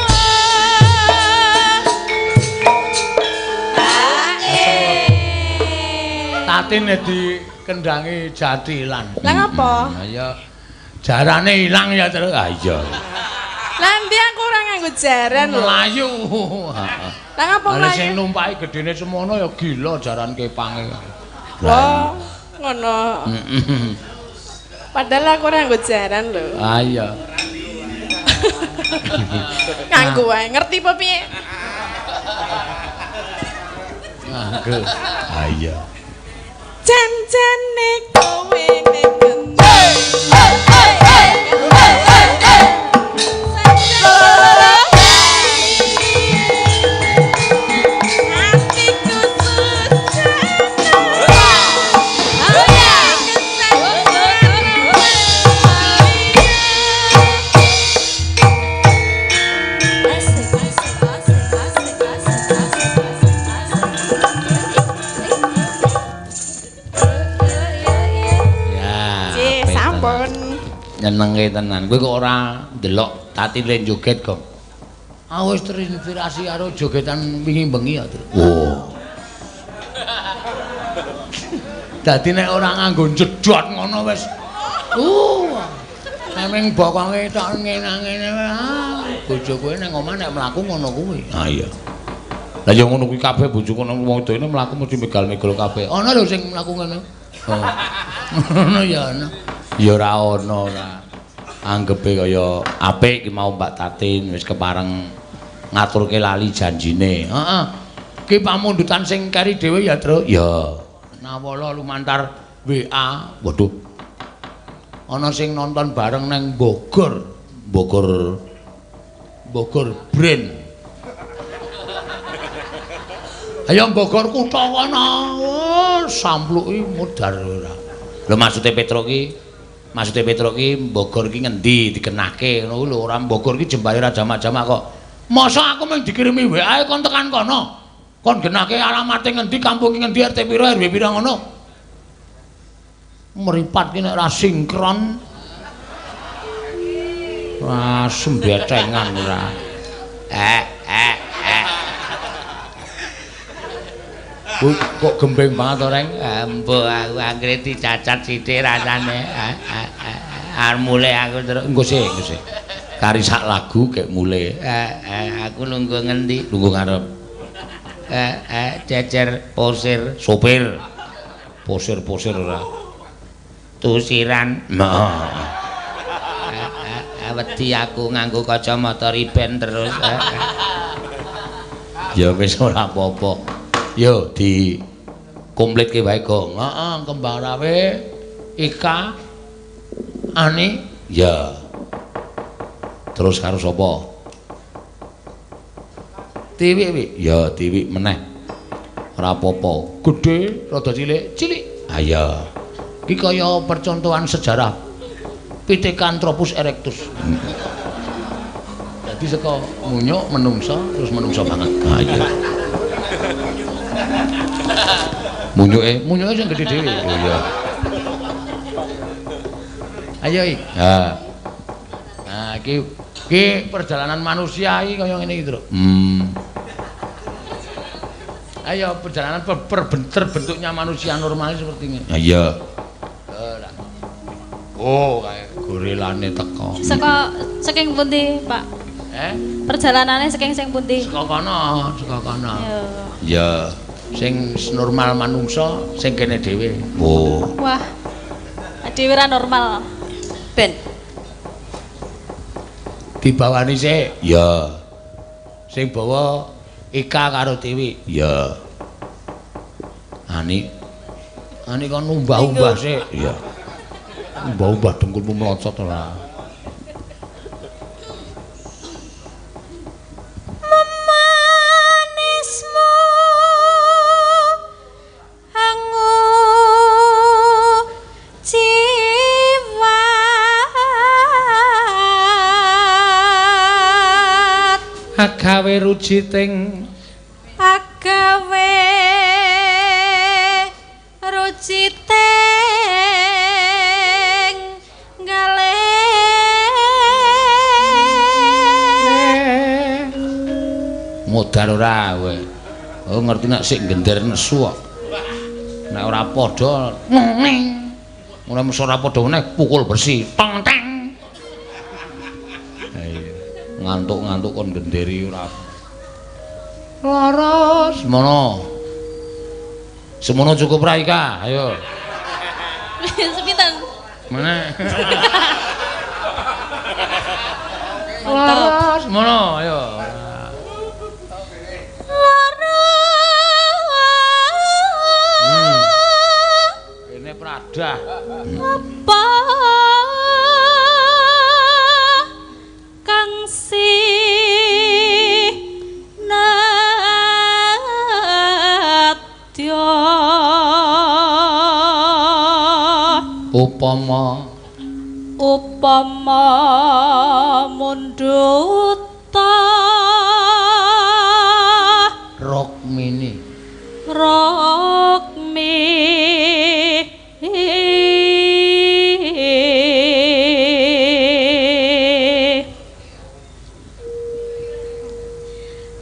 Tatine dikendangi jatilan. Lah ngapa? Ya jarane ilang ya terus. Ah iya. Lah ndi aku ora nganggo jaran lho. Mlayu. Heeh. Lah ngapa Lah sing mlayu? numpaki gedene semono ya gila jaran kepange. Wah, ngono. Padahal aku ora nganggo jaran lho. Ah iya. Nganggo wae, ngerti apa piye? Nganggo. Ah iya. Janjane kowe ning ngendi? Atiku Ya. Nggih, apik sampun. tenan. Nyenengke tenan. Kowe kok ora ndelok Tatine joget kok. Aku wis terinspirasi karo jogetan wingi bengi ya, Tru. Oh. Dadi nek ora nganggo jedot ngono wis. Neming bokonge tok ngene-ngene. Ah, bojo kowe ning omah nek mlaku ngono kuwi. Ah iya. Lah ya ngono kuwi kabeh bojoku nang wong wedok mlaku mesti megal-megol kabeh. Ana lho sing mlaku ngono. Oh. Ngono ya ana. Ya ora ana ora. Anggepe kaya apik ki mau Mbak Tatin wis kepareng ngaturke lali janjine. Heeh. Ki pamundutan sing keri dhewe ya, Tru. Ya. Nawala lumantar WA. Waduh. Ana sing nonton bareng nang Bogor. Bogor. Bogor Brand. Ayo Bogor kutha kono. Oh, sampluki mudhar ora. Lho maksude Petruk ki, maksude Petruk ki Bogor ki ngendi dikenake ngono lho, ora Bogor ki jembare ra jamak-jamak kok. Masa aku mung dikirimi WA kon tekan kono. Kon genake alamate ngendi, kampung ngendi, RT pira, RW pira ngono. Mripat ki nek ora sinkron. Ora sembetengan ora. Bu, kok gembeng banget to, Reng? Mbok aku anggere dicacat sithik rasane. Arep mulih aku terus engko sik, engko sik. Kari sak lagu gek mulih. Aku nunggu ngendi? Nunggu ngarep. Jejer posir, sopir. Posir-posir ora. Tusiran. Nah. Wedi aku nganggo kacamata riben terus. Ya wis ora apa-apa. Yo di komplitke wae, Gong. Heeh, Kembang Rawe, Ika, Ani, ya. Terus karo sapa? Tiwi wi. Ya, Tiwi meneh. Ora apa-apa. Gedhe, rada cilik, cilik. Ha iya. Iki kaya percontohan sejarah Pithecanthropus erectus. Dadi saka munyuk menungsa terus menungsa banget. Ha iya. Munyuke, munyuke sing gedhe dhewe. Oh iya. Ayo iki. Ha. Nah, iki iki perjalanan manusia iki kaya ngene iki, Truk. Ayo perjalanan terbentuknya manusia normal seperti ini. Ha iya. Oh, kae gorilane teko. Saka saking pundi, Pak? Eh? Perjalanane saking sing pundi? Saka kono, saka kono. Ya. Sing normal manungsa sing kene dhewe. Oh. Wah. Dhewe ra normal. Ben. Dibawani sik. Ya. Sing bawa Ika karo Tiwi. Ya. Ani. Ani kon umbah-umbah sik. Iya. Umbah-umbah dengkulmu mlocot ora. Memanismu angu jiwat agawe rujiting agawe rujiting gale modar ora kowe. Oh ngerti nek sik gender nesu kok. Nek ora padha ning. Ora mesti ora padha meneh pukul bersih. Tong teng. Ha iya. Ngantuk-ngantuk kon genderi ora. Lara semono. Semono cukup ra Ika? Ayo. Sepinten? Mana? Lara semono ayo. Ini pradah. Apa kang si nadya upama upama mundhuta Rukmini Rukmi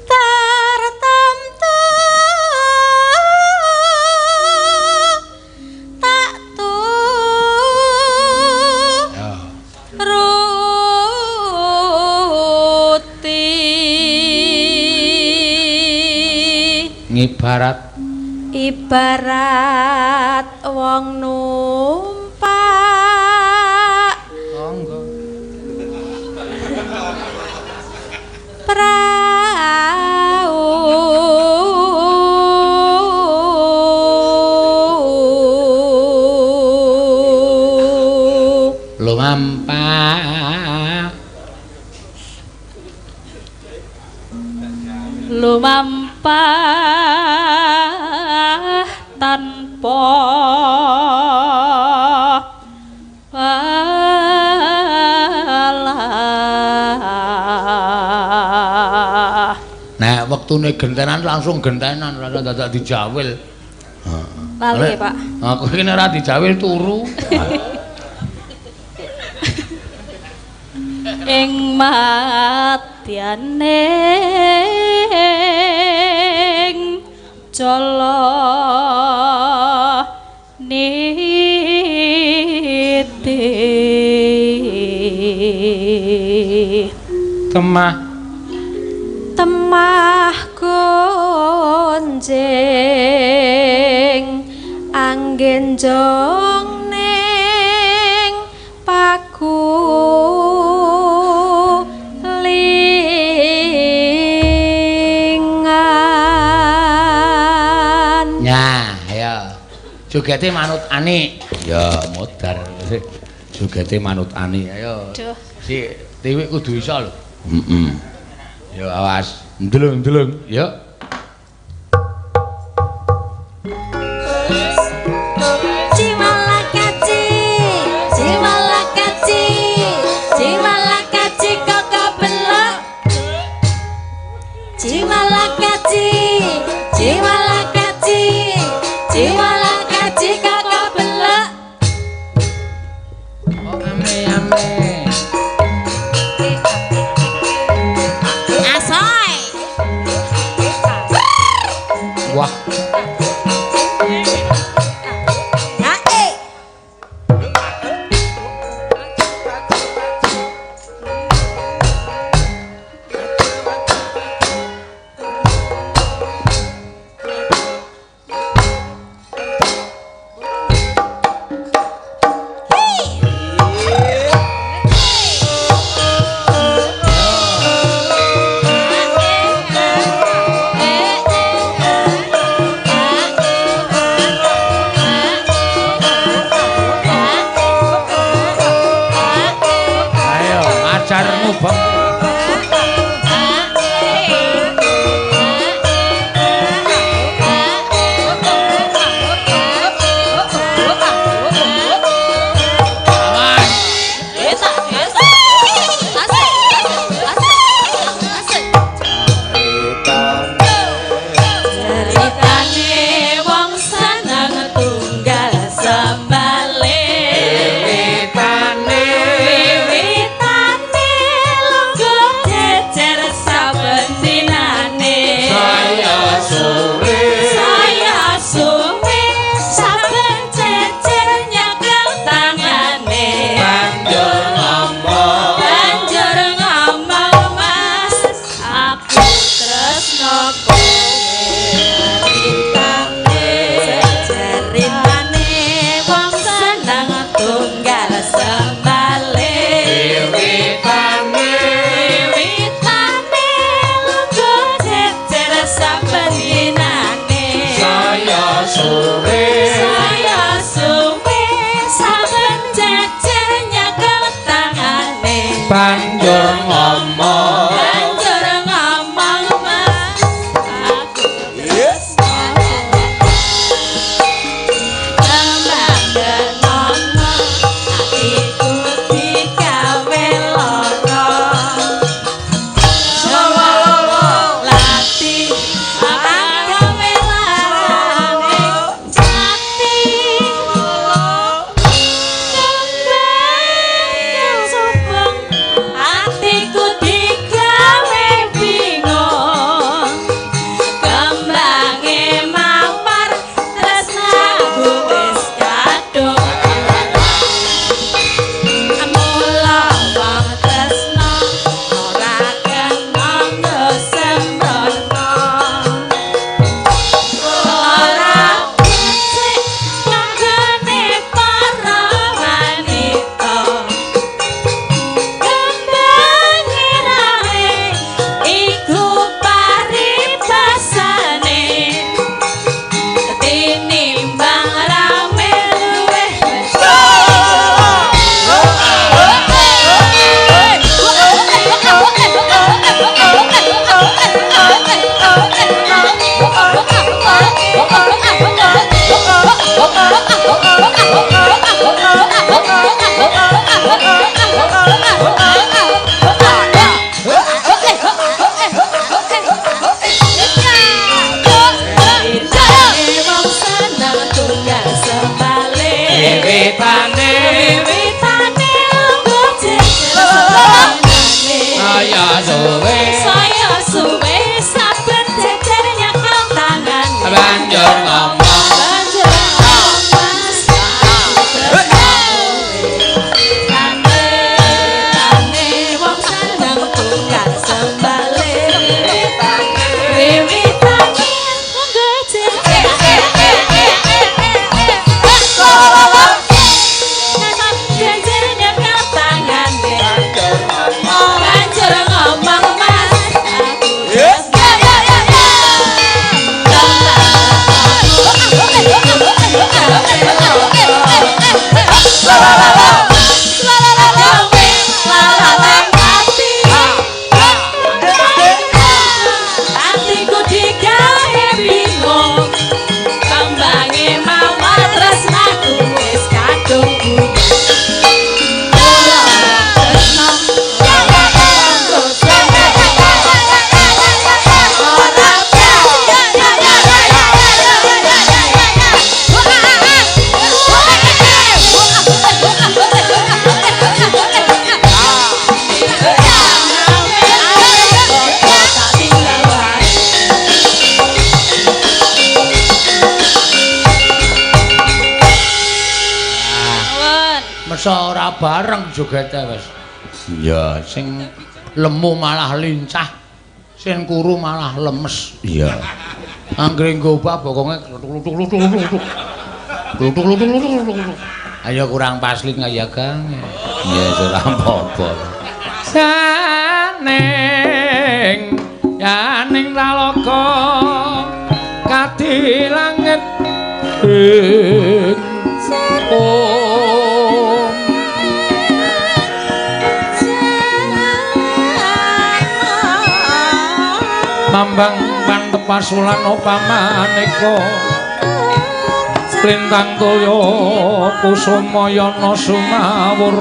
tartamtu tak tu ya. Ruti Ngibarat ibarat wong numpak monggo prau lumampah lumampah tanpa alah. Nah, wektune gentenan langsung gentenan ora dadak dijawil. Lali, Pak. Aku iki nek ora dijawil turu. Ing madyane ing jala niti Temah temah gonjing anggen jong ning paku lingan. Ya, ayo. Jogete manut Ani. Ya, modar. Jogete manut Ani. Ayo. Duh. Si Tiwi kudu iso lho. Heeh. Ya awas, ndelung-ndelung. Ya. Cimalakaci, cimalakaci, cimalakaci koko belok. Cimalakaci, cimalakaci, cimalakaci koko belok. Oh, ame ame. Asoy. Wah, Hae. diobong. Banjur ngomong, banjur ngomong mas, aku tresno kembang ngomong, atiku digawe lara. Lati gawe larane ati kembang subeng. Atiku digawe bingung, kembange mawar tresnaku wis kadung. Mula wong tresna ora kena sembrono, ora becik kanggone para wanita. Kembange rae iku paribasane, tinimbang rame luwih wong seneng tunggal sebalik. Wiwitane, Wiwitane lungguh jejer sebenane. Saya suwe, Saya suwe saben jejer nyekel tangan. Banjur ngomong, Banjur ngomong mas, aku tresno kowe. Wiwitane wong seneng tunggal sebalik. Wiwitane lungguh jejer. Jejer nyekel tangane. Banjur ngomong mas, aku tresno. Atiku digawe bingung, kembange mawar tresnaku wis kadung guyu. Mula tresno Mesa ora bareng jogete wis. Iya, sing lemu malah lincah, sing kuru malah lemes. Iya. Anggere ngobah bokonge klutuk-klutuk-klutuk. Klutuk-klutuk-klutuk. Ayo kurang paslit ya, Kang. Iya, ora apa-apa. Saning yaning talaga kadi langit ing om. Mambang pantepasulan upamaneka lintang toya kusumayana sumawur.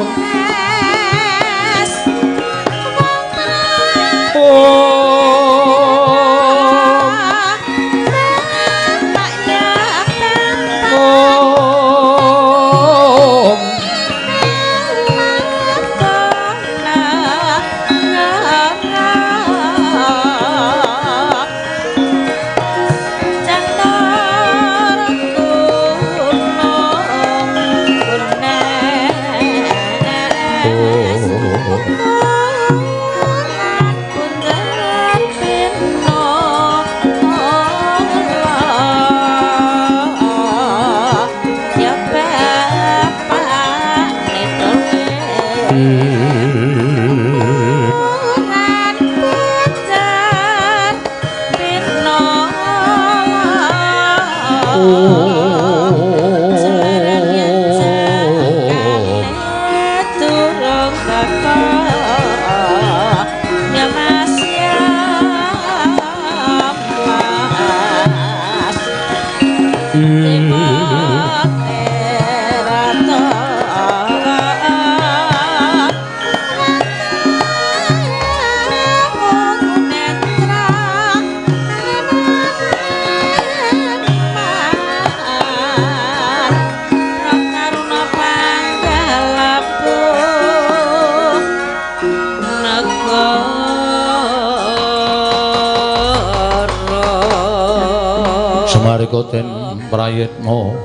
Semarika den prayitna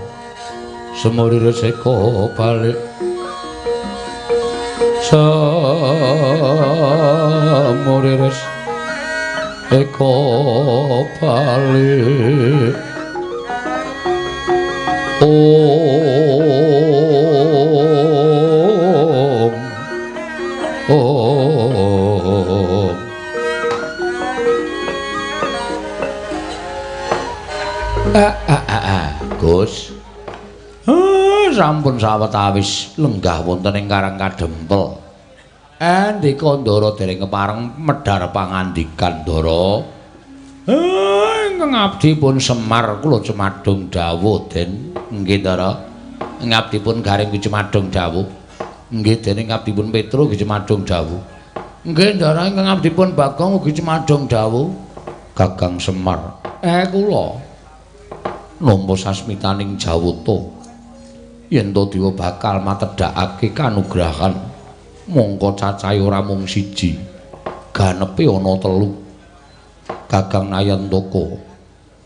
semuri reseka balik semuri reseka balik. Om Om. Gus. Sampun sawetawis lenggah wonten ing Karang Kadempel. Ndika Ndara dereng kepareng medhar pangandikan Ndara. Ingkang abdi pun Semar kula cemadung dawuh Den. Nggih Ndara. Ing abdi pun Gareng cemadung dawuh. Nggih Den ing abdi pun Petro cemadung dawuh. Nggih Ndara ingkang abdi pun Bagong ugi cemadung dawuh. Gagang Semar. Kula nampa sasmitaning Jawata yen to dewa bakal matedhakake kanugrahan mongko cacahe ora mung siji ganepe ana telu. Gagang Nayantaka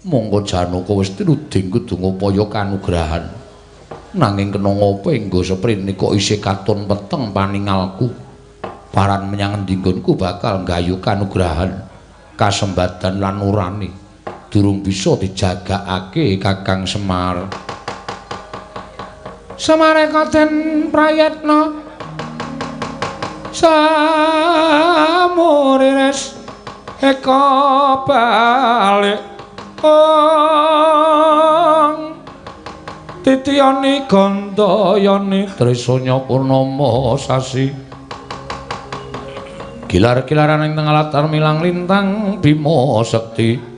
mongko Janaka wis tinuding kudu ngupaya kanugrahan nanging kena ngapa enggo seprene kok isih katon peteng paningalku paran menyang endi nggonku bakal nggayuh kanugrahan kasembadan lan urane durung bisa dijagakake Kakang Semar. Semareka den prayatna samurires eka balik ong titiyani gandayani trisanya purnama sasi gilar-gilaran ing tengah latar milang lintang bima sekti.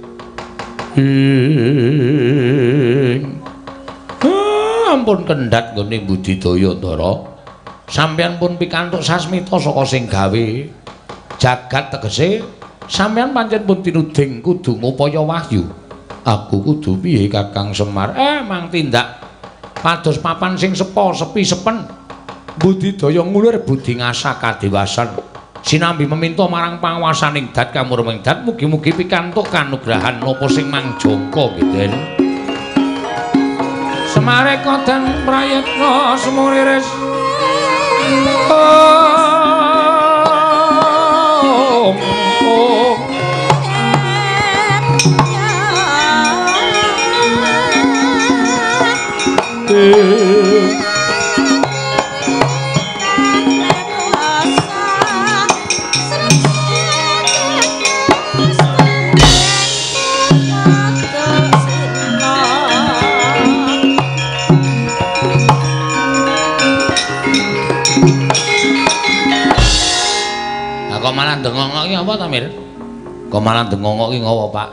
Ampun kendhat nggone budidaya Ndara. Sampeyan pun pikantuk sasmita saka sing gawe jagat tegese sampeyan pancen pun tinuding kudu ngupaya wahyu. Aku kudu piye Kakang Semar? Mang tindak pados papan sing sepo sepi sepen. Budidaya ngulur budi ngasah kadewasan. Sinambi meminta marang panguwasaning dat kamurming dat mugi-mugi pikantuk kanugrahan napa sing mangjangka nggih Den. Semareka den prayitna semuriris. Om Om. Kok malah ndengok iki apa ta, Mir? Kok malah ndengongok ki ngopo, Pak?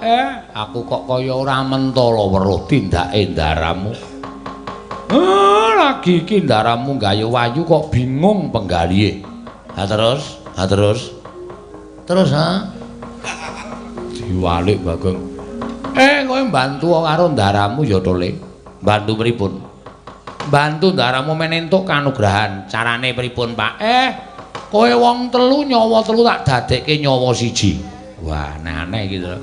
Aku kok kaya ora mentala weruh tindake ndaramu. Lagi iki ndaramu gawe wayu kok bingung penggalihe. Ha terus? Ha terus? Terus ha? Diwalik Bagong. Kowe mbantu karo ndaramu ya to, Le? Mbantu pripun? Mbantu ndaramu men entuk kanugrahan. Carane pripun, Pak? Kowe wong telu nyawa telu tak dadekke nyawa siji. Wah, aneh-aneh iki to.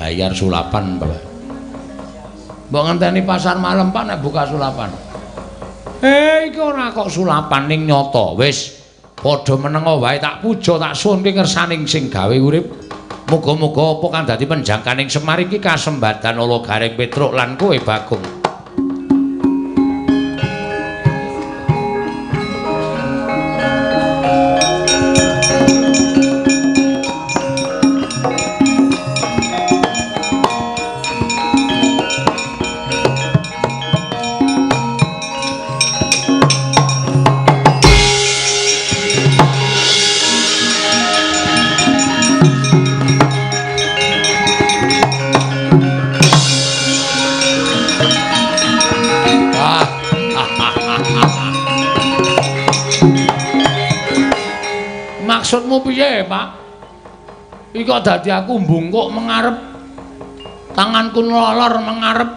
Bayar sulapan, Bapak. Mbok ngenteni pasar malam, Pak, nek buka sulapan. Iki ora kok sulapan ning nyata. Wis padha menenga wae tak puja tak suwunke ngersaning sing gawe urip. Muga-muga apa kang dadi penjangkaning Semar iki kasembadan ala Gareng Petruk lan kowe Bagong. Maksudmu piye, Pak? Iki kok dadi aku mbungkuk mengarep. Tanganku nlolor mengarep.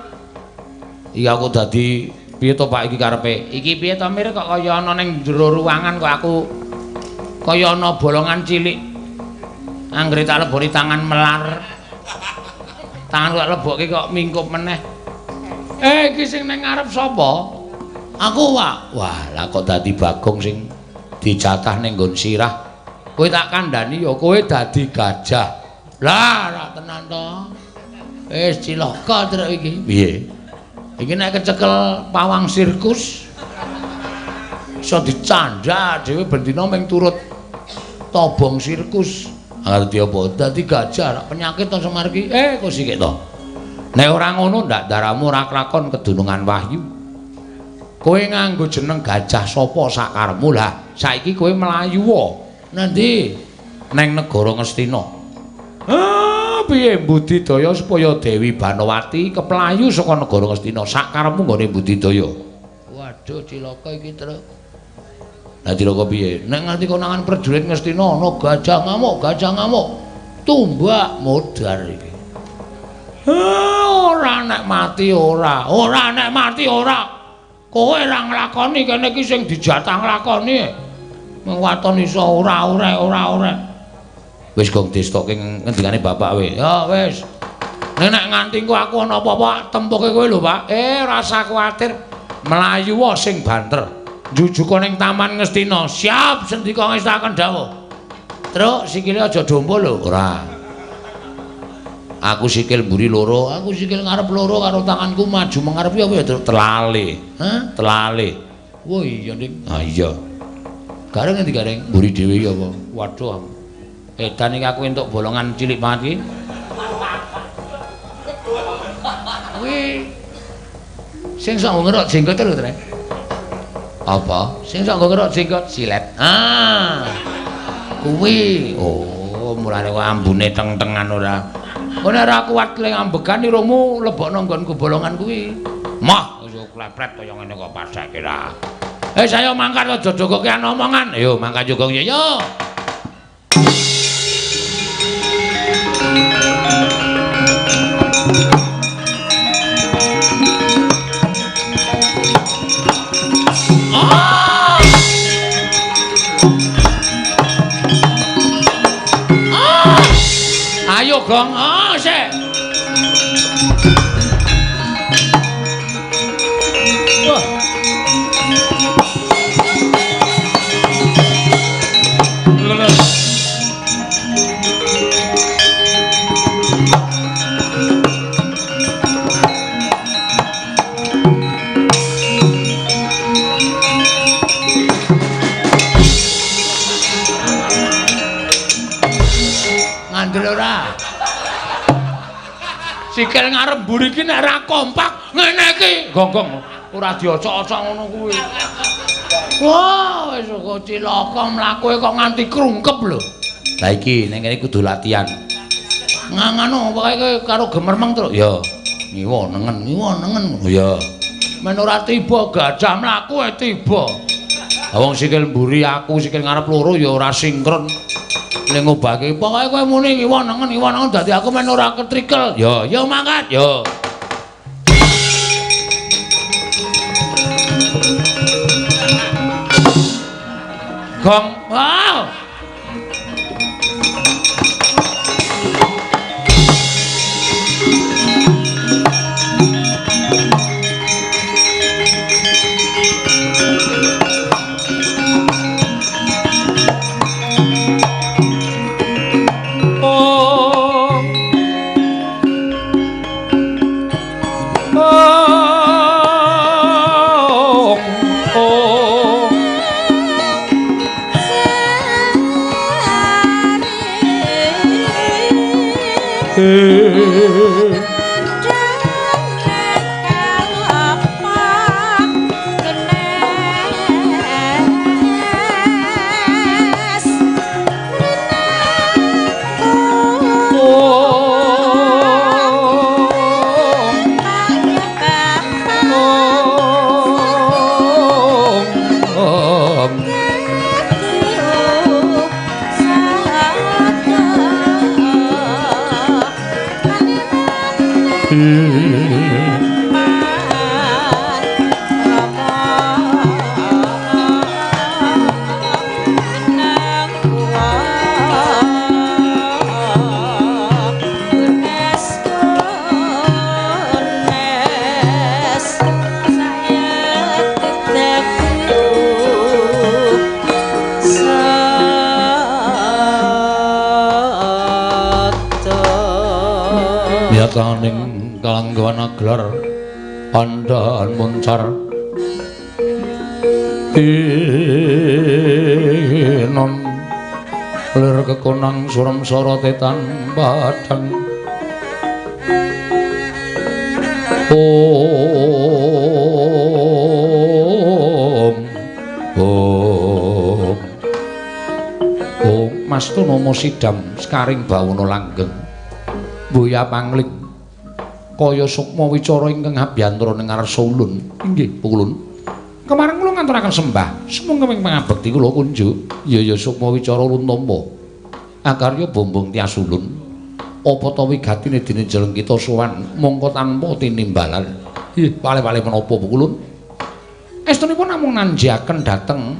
Iki aku dadi piye to, Pak, iki karepe? Iki piye to, Mir, kok kaya ana ning jero ruangan kok aku kaya ana bolongan cilik. Anggere tak leboni tangan melar. Tangan kok lebokke kok mingkup meneh. Iki sing ning ngarep sapa? Aku, Pak. Wah, lah kok dadi Bagong sing dijatah ning nggon sirah. Kowe tak kandhani ya kowe dadi gajah. Lah, ora tenan to. Wis cilaka truk iki. Piye? Iki nek kecekel pawang sirkus iso dicandhak dhewe bendina mung turut tobong sirkus. Ngerti apa? Dadi gajah rak penyakit to Semar iki. Kok sikik to. Nek ora ngono ndak daramu ora klakon kedunungan wahyu. Kowe nganggo jeneng gajah sapa sakarepmu lah. Saiki kowe mlayu wae. Nanti neng negara Ngastina. Piye budidaya supaya Dewi Banowati keplayu saka negara Ngastina sakarepmu nggone budidaya. Waduh cilaka iki, Truk. Lah cilaka piye? Nek nganti konangan prajurit Ngastina ana gajah ngamuk, tumbak modar iki. Ora nek mati ora, ora nek mati ora. Kowe ora nglakoni kene iki sing dijatah nglakoni. Mung waton iso ora ora. Wis gong distoke ngendikane bapak we. Ya wis. Nek nganti engko aku ana apa-apa tempuke kowe lho, Pak. Rasa kuwatir. Mlayu wae sing banter. Njujuka ning Taman Ngastina. Siap sendika ngestaken dawuh. Truk sikile aja dompo lho. Ora. Aku sikil mburi loro, aku sikil ngarep loro karo tanganku maju mengarep ya apa ya telale. Hah? Telale. Wah iya, Ning. Ah iya. Gareng ngendi Gareng? Mburi dhewe ya apa? Waduh. Edan iki aku entuk bolongan cilik banget iki. Kuwi sing sok ngerok jenggot lho, Trek. Apa? Sing sok ngerok jenggot silet. Ah. Kuwi. Oh, mulane kok ambune teng-tengan ora. Kowe nek ora kuat le ambegan irungmu lebokno nggonku bolongan kuwi. Mah, wis klepret kaya ngene kok padake ra. Saya mangkat aja jogokean omongan. Ayo mangkat jogong ya. Yo. Ayo gong, sik. Wah. Ngandel ora? Sikil ngarep mburi iki nek ora kompak ngene iki. Gonggong ora diocok-ocok ngono kuwi. Wah, wis kok cilaka mlakuke kok nganti krungkep lho. Lah iki ning kene kudu latihan. Ngangano pokoke karo gemermeng terus. Ya. Ngiwa nengen, ngiwa nengen. Ya. Men ora tiba gajah mlaku e tiba. Ha wong sikil mburi aku sikil ngarep loro ya ora sinkron. Ning ngobahke pokoke kowe muni ngiwa nengen dadi aku men ora ketrikel. Ya, ya mangkat. Ya. Gong. Wow. Yataning kalanggawan gelar pandhan muncar inon lir kekonang surem sorote tan padhang. Om Om Om Mastu nomo sidam sekaring bawana langgeng Buya pangling kaya sukma wicara ingkang abiyantara ning ngarsa ulun. Inggih ulun. Kemareng kula nganturaken sembah sumangga ing pangabekti kula kunjuk. Ya ya sukma wicara ulun tampa. Akarya bombong tias ulun. Apa ta wigatine dene jeleng kita sowan mongko tanpa tinimbalan. Ih, pale-pale menapa ulun? Estunipun namung nanjiaken dhateng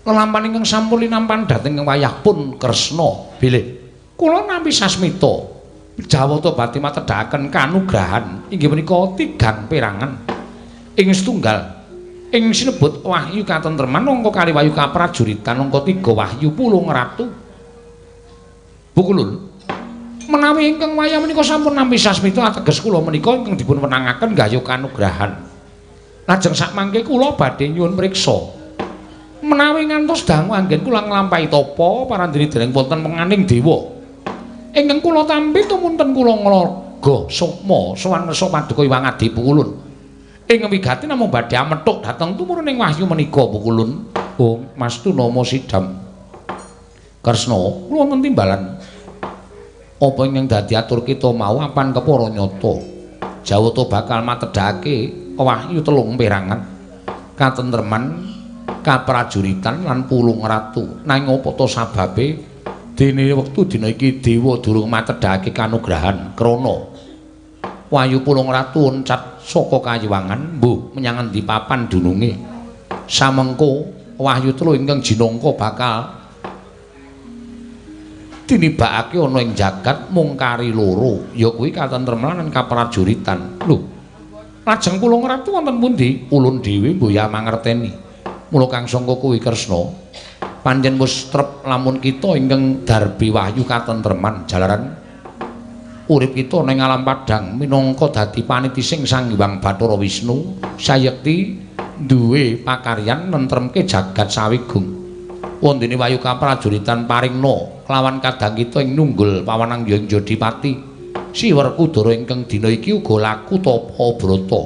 lelampahan ingkang sampun linampan dhateng wayah pun Kresna. Bilih kula nampi sasmita Jawata badhe matedhaken kanugrahan inggih menika tigang perangan ing setunggal ing sinebut wahyu katentreman angka kali wahyu kaprajuritan angka 3 wahyu pulung ratu. Bukulun menawi ingkang wayah menika sampun nampi sasmita ateges kula menika ingkang dipun wenangaken gayuh kanugrahan. Lajeng sakmangke kula badhe nyuwun priksa menawi ngantos dangu anggen kula nglampahi tapa parandene dereng wonten penganing dewa ingkang kula tampi tumunten kula nglaga sukma sowan ngersa paduka Hyang Adi Pukulun. Ing wigati namung badhe amethuk dhateng tumuruning wahyu menika Pukulun. Oh, Mastu nama sidam. Kresna, kula wonten timbalan. Apa ingkang dadi atur kita mau apan kepara nyata. Jawata bakal matedhake wahyu telung perangan. Katentreman, kaprajuritan lan pulung ratu. Nanging apa ta sababe dene wektu dina iki dewa durung matedhake kanugrahan krana wahyu pulung ratu oncat saka kayiwangan mbuh menyang endi papan dununge. Samengko wahyu telu ingkang jinangka bakal tinibakake ana ing jagat mung kari loro ya kuwi katentreman lan kaprajuritan. Lho, lajeng pulung ratu wonten pundi? Ulun dhewe mbuh ya mangerteni. Mula kang sangka kuwi Kresna pancen wis trep lamun kita ingkang darbi wahyu katentreman jalaran urip kita ning alam padhang minangka dadi panitising Sang Hyang Bathara Wisnu sayekti duwe pakaryan nentremke jagat sawigung. Wondene wahyu kaprajuritan paringna kelawan kadang kita ing nunggul pawanang Hyang Jodipati Si Werkudara ingkang dina iki uga laku tapa brata.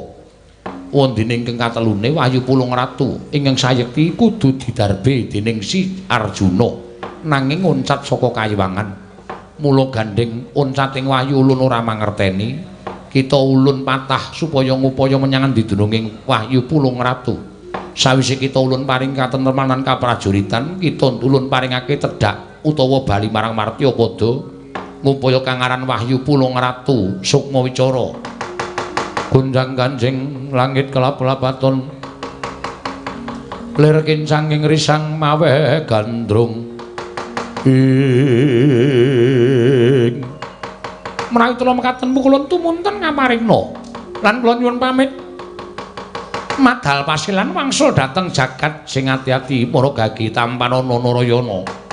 Wondene ingkang katelune wahyu pulung ratu ingkang sayekti kudu didarbe dening Si Arjuna nanging ngoncat saka kayiwangan. Mula gandeng oncating wahyu ulun ora mangerteni. Kita ulun patah supaya ngupaya menyang endi dununging wahyu Pulung Ratu. Sawise kita ulun paring katentreman lan kaprajuritan, kita ulun paringake tedhak utawa bali marang Martya padha ngupaya kang aran wahyu Pulung Ratu Sukma Wicara. Gonjang ganjing langit kelap-lapaton lir kincanging risang mawe gandrung ing menawi kula mekaten pukulun tumunten ngaparingna lan kula nyuwun pamit madal pasilan wangsul dhateng jagat sing ati-ati para gagi tampanana Narayana.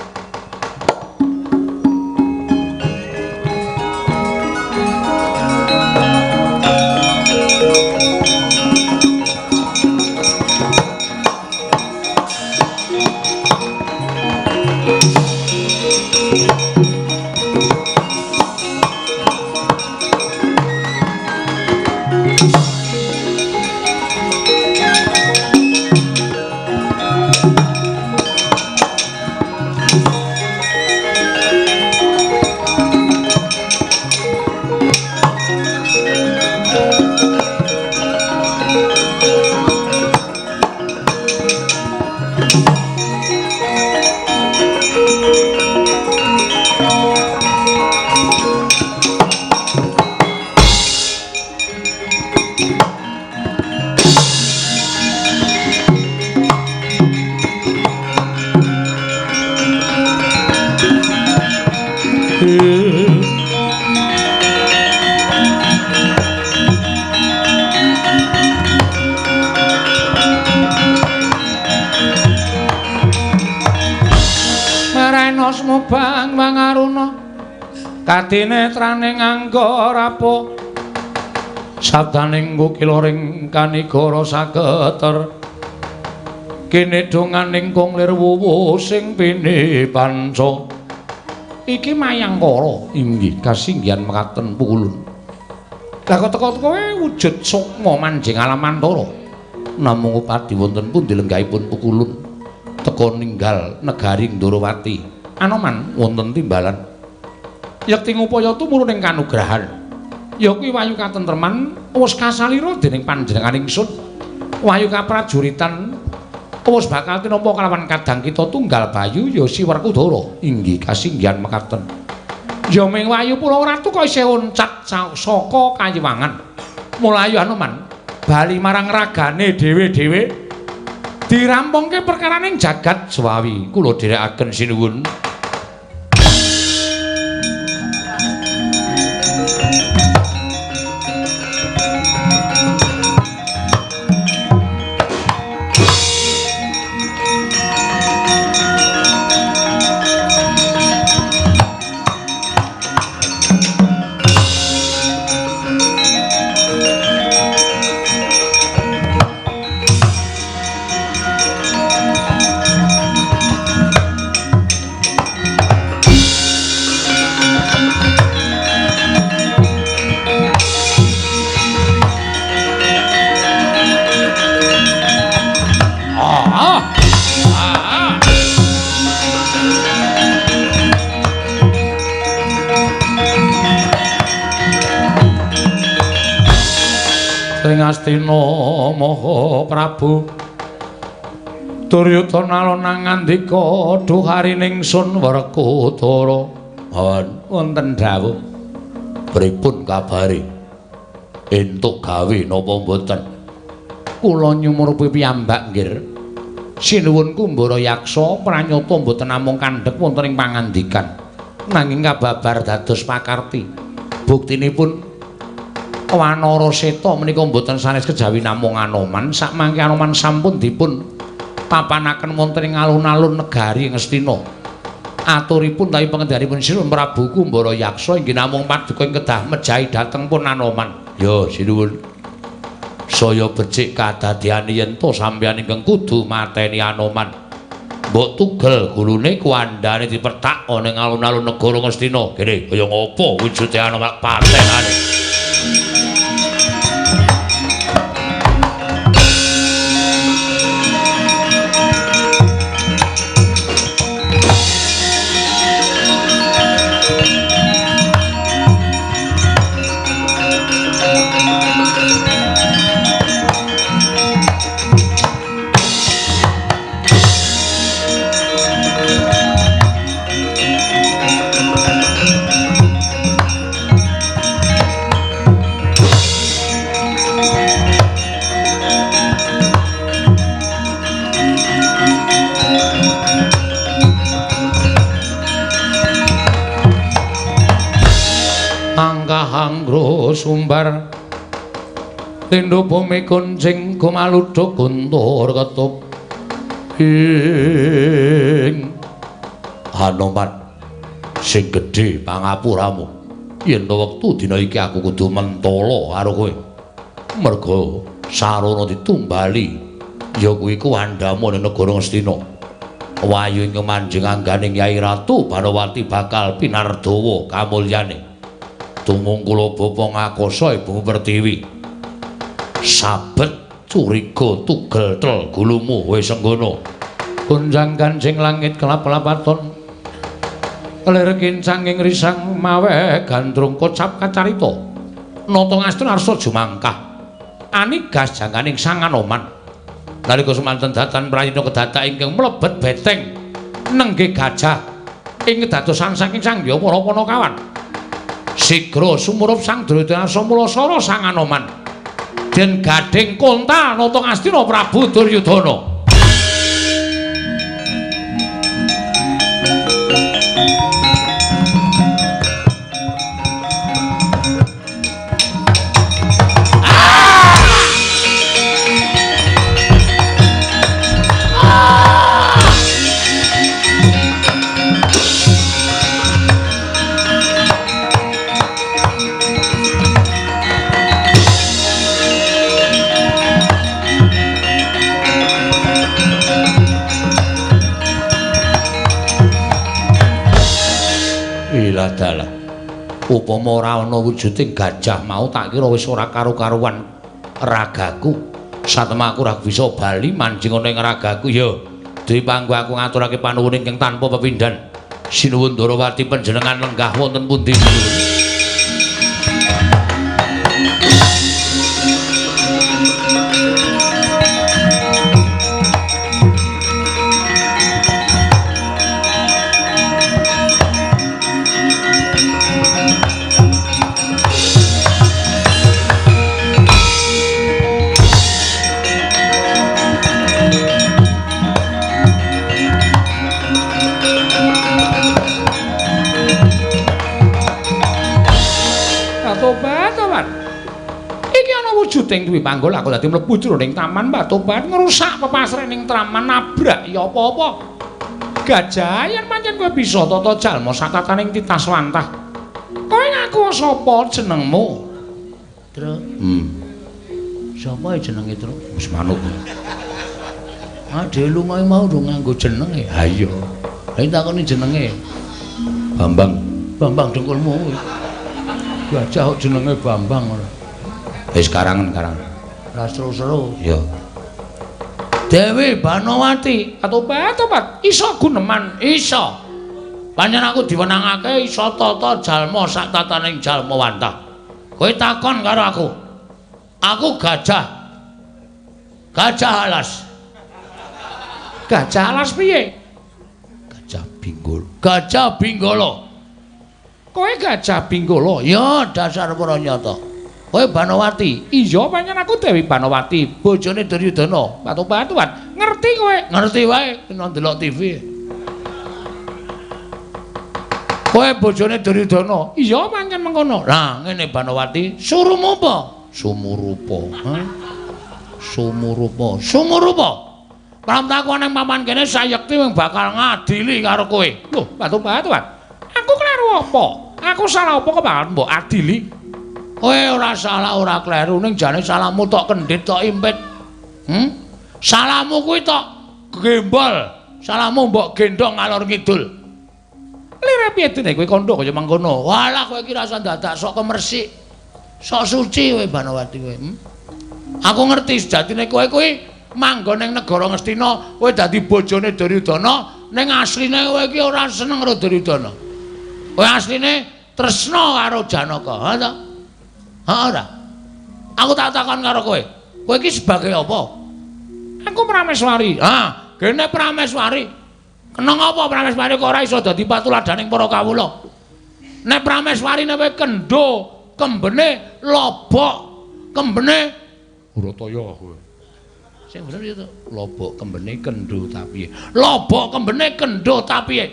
Bang Wangaruna kadinetrane nganggo rapo sabdaning kukila ring kanigara saketer kene donganing kung lir wuwu sing pinipanca iki mayangkara inggih kasinggihan mekaten pukulun. Lah kok teka-teka wujud sukma manjing alamantara namung upadi wonten pundi lenggahipun pukulun teka ninggal negari Ndorowati. Anoman wonten timbalan yekti ngupaya tumurun ing kanugrahan ya kuwi wahyu katentreman wis kasalira dening panjenengan ingsun wahyu kaprajuritan wis bakal tinampa kalawan kadang kita tunggal bayu ya si Werkudara inggih kasinggihan mekaten ya ming wahyu Pulung Ratu kok isih oncat saka kayiwangan mulayu Anoman bali marang ragane dhewe-dhewe dirampungke perkaraning jagat Swawi kula dherekaken sinuwun. Astina Maha Prabu Duryudana lonang ngandika duharining sun Werkudara wonten dawuh pripun kabare entuk gawe napa mboten kula nyumurupi piyambak nggih sinuwun Kumbara Yaksa pranyata mboten namung kandhek wonten ing pangandikan nanging kababar dados pakarti buktinipun Wanara Seta menika mboten sanes kejawi namung Anoman sakmangke Anoman sampun dipun papanaken wonten ing alun-alun negari Ngastina. Aturipun tawi pangendhanipun Sinuwun Prabu Kumbara Yaksa inggih namung paduka ing kedah mejahi dhateng pun Anoman. Ya sinuwun. Saya becik kadadeyane yen to sampeyan ingkang kudu mateni Anoman. Mbok tugel gulune kuandane dipertak ana ing alun-alun negara Ngastina. Kene kaya ngopo wujude Anoman patenane. Angkah anggro sumbar lindhu bumi kuncing gumaluduk guntur ketup ing Hanoman sing gedhe pangapuramu yen to wektu dina iki aku kudu mentala karo kowe merga sarana ditumbali ya kuwi kuwandhamu ning negara Ngastina. Wayu ing manjing angganing Yai Ratu Banowati bakal pinardawa kamulyane tumungkula bapa ngakasa Ibu Pertiwi. Sabet curiga tugel tel gulumu wis senggono. Gonjang kancing langit kelap-kelapaton lir kincang ing risang mawe gandrung kocap kacarita nata ngastra arsa jumangkah anigas jangkaning Sang Anoman nalika semanten datan prayitna kedadak ingkang mlebet beteng nenggih gajah ing kedadosan saking Sang Hyang para Panakawan sigra sumurup Sang Duryudana mulasara Sang Anoman den gadhing kontal nata ngastina Prabu Duryudana. Dalah upama ora ana wujuding gajah mau tak kira wis ora karu-karuan ragaku. Satemah aku ora bisa bali manjing ana ing ragaku ya. Dwi panggo aku ngaturake panuwun ingkang tanpa pepindhan. Sinuwun Ndorowati panjenengan lenggah wonten pundi? Wujuding duwe panggul aku dadi mlebu jroning taman Batobat ngrusak pepasrening taman nabrak ya apa-apa. Gajah yen pancen kowe bisa tata jalma satataning titas wantah. Kowe ngaku sapa jenengmu? Tru. Sapa jenenge, Tru? Wis manut. Ah dhewe lunga mau ndung nganggo jenenge. Ha iya. Ha takoni jenenge. Bambang. Bambang dengkulmu kuwi. Gajah kok jenenge Bambang ora. Wis karangan-karangan. Ora seru-seru. Ya. Dewi Banowati, atobat-tobat iso guneman, iso. Pancen aku diwenangake iso tata jalma sak tataning jalma wantah. Kowe takon karo aku. Aku gajah. Gajah alas. Gajah alas piye? Gajah Binggolo. Gajah Binggolo. Kowe gajah Binggolo? Ya dasar para nyata. Kowe Banowati? Iya, pancen aku Dewi Banowati, bojone Duryudana. Batu-batuan. Ngerti kowe? Ngerti wae, kena ndelok TV. Kowe bojone Duryudana? Iya, pancen mengkono. Lah, ngene Banowati, surumu apa? Sumurupa. Hah? Sumurupa. Sumurupa. Pramtaku nang papan kene sayekti wong bakal ngadili karo kowe. Lho, batu-batuan. Aku kleru apa? Aku salah apa kok bakal mbok adili? Kowe ora salah ora kleru ning jane salahmu tok kendhit tok impit. Salahmu kuwi tok gembol, salahmu mbok gendhong ngalor ngidul. Lire piye dene kowe kandha kaya mangkono? Walah kowe iki rasa dadak sok kemersik. Sok suci kowe Banowati kowe. Aku ngerti sejatine kowe kuwi manggon ning negara Ngastina, kowe dadi bojone Duryudana, ning asline kowe iki ora seneng karo Duryudana. Kowe asline tresna karo Janaka, ha ta? Ha ora. Aku tak takon karo kowe. Kowe iki sebagai apa? Aku Prameswari. Ha, gene Prameswari. Kena ngapa Prameswari kok ora iso dadi patuladaning para kawula? Nek Prameswari nek kowe kendho, kembene lobok, kembene Urataya kowe. Sing bener ya to, lobok kembene kendho ta piye? Lobok kembene kendho ta piye?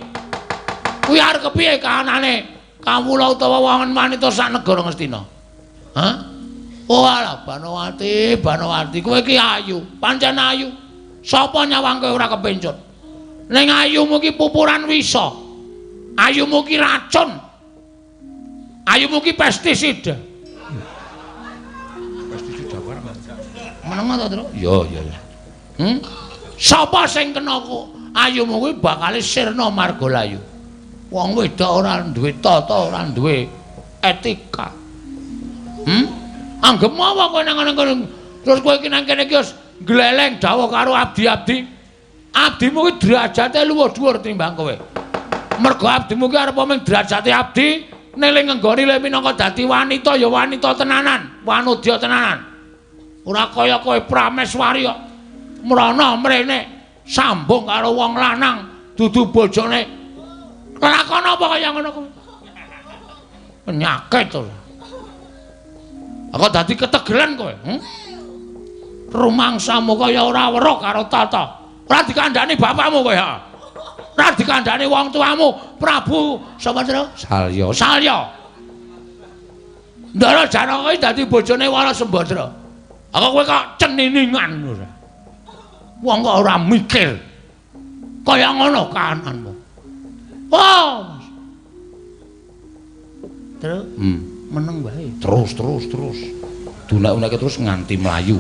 Kuwi arep kepiye kahanane? Kawula utawa wong wanita sak negara Ngastina? Hah? Oh alah Banowati, Banowati, kowe iki ayu, pancen ayu. Sapa nyawang kowe ora kepencut? Ning ayumu iki pupuran wisa. Ayumu iki racun. Ayumu iki pestisida. Pestisida barang. Meneng ta, Tru? Iya, iya, iya. Sapa sing kena kok ayumu kuwi bakal sirna marga layu. Wong wedok ora duwe tata, ora duwe etika. Anggep apa kowe nang ngene terus kowe iki nang kene iki wis gleleng dawuh karo abdi-abdi. Abdimu iki derajate luwih dhuwur timbang kowe. Mergo abdimu iki arep mung derajate abdi, ning ngenggoni le minangka dadi wanita ya wanita tenanan, wanudya tenanan. Ora kaya kowe prameswari kok. Mrana mrene sambung karo wong lanang dudu bojone. Lakon apa kaya ngono kuwi? Penyakit to. Aku dadi ketegelen kowe, Rumangsamu kaya ora weruh karo tata. Ora dikandhani bapakmu kowe, ha. Ora dikandhani wong tuamu, Prabu sapa jenenge? Salya. Salya. Ndara Janaka iki dadi bojone Wara Sembadra. Aku kowe kok ceniningan ora. Wong kok ora mikir. Kaya ngono kahananmu. Wah. Terus meneng wae. Terus. Dunak-unake terus nganti mlayu.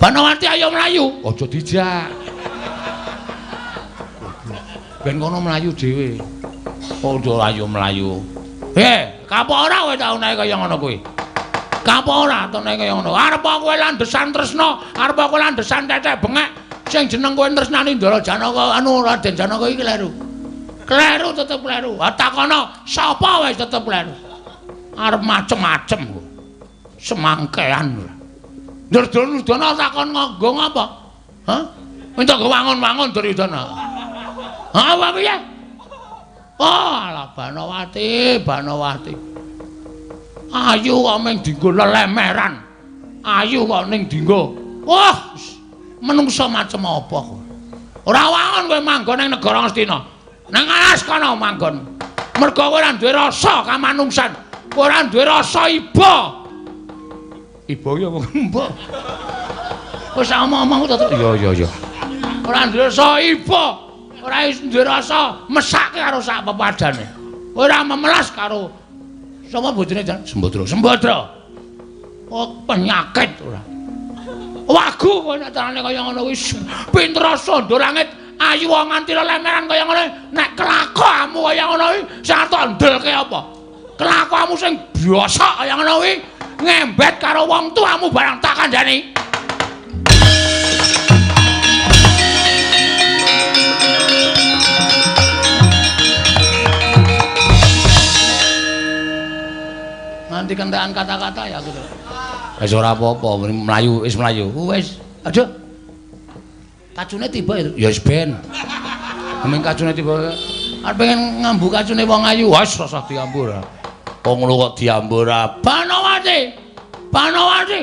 Banowati ayo mlayu. Aja dijak. Ben kono mlayu dhewe. Aja ayo mlayu. Kapok ora kowe tak unake kaya ngono kuwi. Kapok ora tak unake kaya ngono. Arep kowe landesan tresna, arep kowe landesan tetek bengek sing jeneng kowe tresnani Ndara Janaka anu Raden Janaka iki kleru. Kleru tetep kleru. Ha takono sapa wae tetep kleru. Arep macem-macem kok. Semangkean ora. Duryudana takon nganggo ngapa? Hah? Minta nggo wangun-wangun Duryudana. Ha apa piye? Oh, alah Banowati, Banowati. Ayu kok mung dienggo lelemeran. Ayu kok ning dienggo. Wah, menungsa macem apa kowe? Ora wangun kowe manggon ning negara Ngastina. Nang alas kono manggon. Mergo kowe ora duwe rasa kamanungsan. Kowe ora duwe rasa iba. Iba ki apa mbok? Wis omong-omong to. Iya, iya, iya. Ora duwe rasa iba. Ora duwe rasa mesake karo sak pepadane. Ora memelas karo sapa bojone jan? Sembadra. Sembadra. Oh, penyakit ora. Wagu kowe nek carane kaya ngono kuwi pinter sandha langit ayu nganti lelemeran kaya ngono nek kelakuanmu kaya ngono kuwi sing arep ndelke apa? Kelakuanmu sing biasa kaya ngono kuwi ngembet karo wong tuamu barang tak kandhani. Nganti kentekan kata-kata ya aku. Wis ora apa-apa, mlayu wis mlayu. Wis, aduh. Kacune tiba ya. Ya wis ben. Mending kacune tiba. Arep pengen ngambu kacune wong ayu. Wis rasah diambu ora. Wong ngono kok diambu ora. Banowati. Banowati.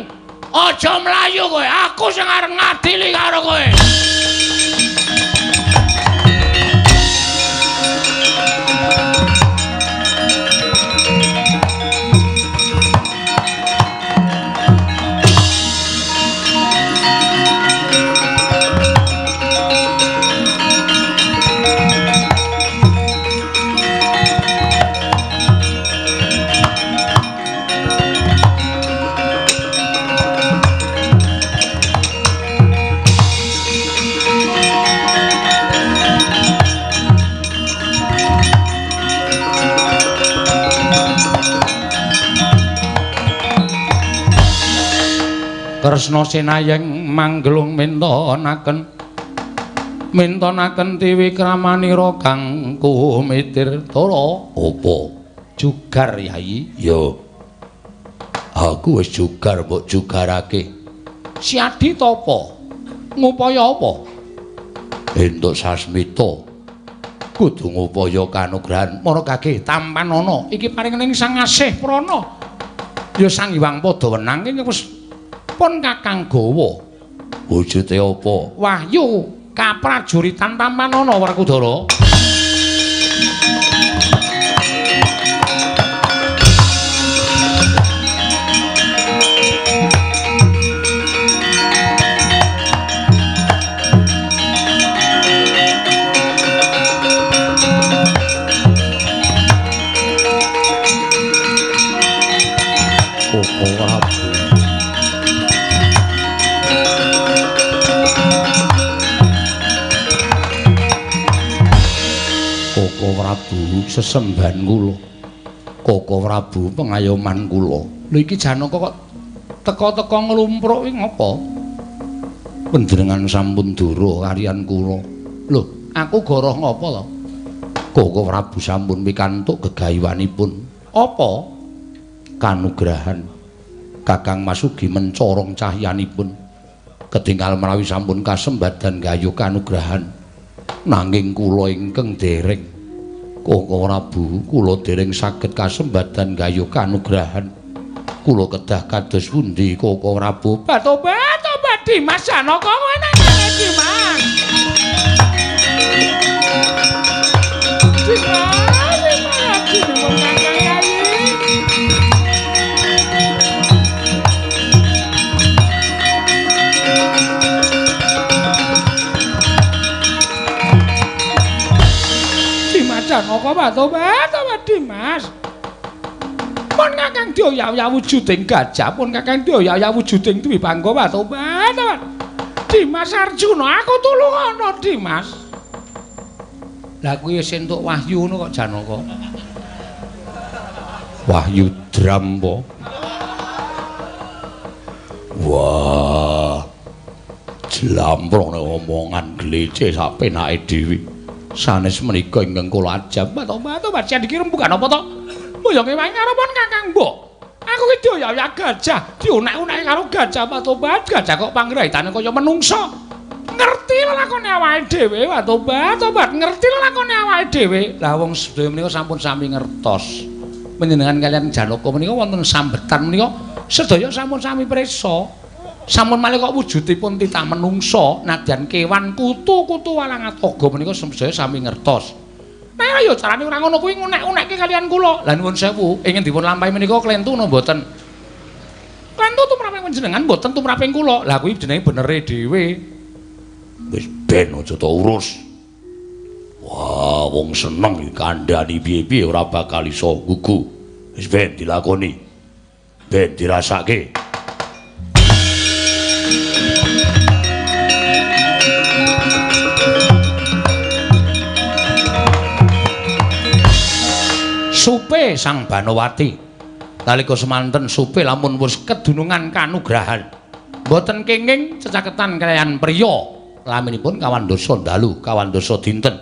Aja mlayu kowe. Aku sing arep ngadili karo kowe. Kresna sinayeng manggelung mintonaken mintonaken tiwikramanira kang kumitir tara apa jugar yai ya aku wis jugar mbok jugarake Siadi tapa ngupaya apa entuk sasmita kudu ngupaya kanugrahan para gageh tampanana iki paring ning Sang Asih Prana ya Sang Hyang Padha wenang iki wis pun kakang gawa wujude apa wahyu kaprajuritan tampanana Werkudara. Koko Prabu sesembahan kula. Koko Prabu pengayoman kula. Lho iki Janaka kok teka-teka nglumpruk iki ngopo? Panjenengan sampun dura kaliyan kula. Lho, aku goroh ngopo to? Koko Prabu sampun pikantuk gegayuhanipun. Apa? Kanugrahan Kakang Mas ugi mencorong cahyanipun. Ketinggal menawi sampun kasembadan gayuh kanugrahan. Nanging kula ingkang dereng. Koko Prabu, kula dereng saged kasembadan gayuh kanugrahan. Kula kedah kados pundi Koko Prabu? Tobat, tobat Dimas Janaka kowe nang kene Dimas. Dimas, Dimas, Dimas Kakang Yayi. Dimas Janaka, tobat, tobat Dimas. Pun Kakang dioyak-oyak wujuding gajah, pun Kakang dioyak-oyak wujuding dwipangga, tobat, tobat. Dimas Arjuna, aku tulungono Dimas. Lah kuwi wis entuk wahyu ngono kok Janaka. Wahyu dram po. Wah. Jlamprong nek omongan glece sak penake dhewe. Sanes menika ingkang kula ajab. Tobat, tobat, jan iki rembugan apa to? Boyonge wae ngarepon Kakang Mbok. Aku ki dioyak-oyak gajah, dionek-onekke karo gajah, tobat, gajah kok pangraitane kaya menungsa. Ngerti lelakone awake dhewe, tobat, tobat, ngerti lelakone awake dhewe. Lah wong sedaya menika sampun sami ngertos. Panjenengan kaliyan Janaka menika wonten sambetan menika sedaya sampun sami prisa. Sampun malih kok wujudipun titah menungsa, nadyan kewan kutu-kutu walang atoga menika sedaya sami ngertos. Nah ya carane ora ngono kuwi ngunek-unekke kaliyan kula. Lah nuwun sewu, ingin dipun lampahi menika klentu napa mboten? Klentu tumraping panjenengan mboten tumraping kula. Lah kuwi jenenge benere dhewe. Wis ben aja ta urus. Wah, wong seneng iki kandhani piye-piye ora bakal iso gugu. Wis ben dilakoni. Ben dirasake. Supe Sang Banowati. Nalika semanten Supe lamun wis kedunungan kanugrahan. Mboten kenging cecaketan kaliyan priya. Laminipun kawan dasa dalu, kawan dasa dinten.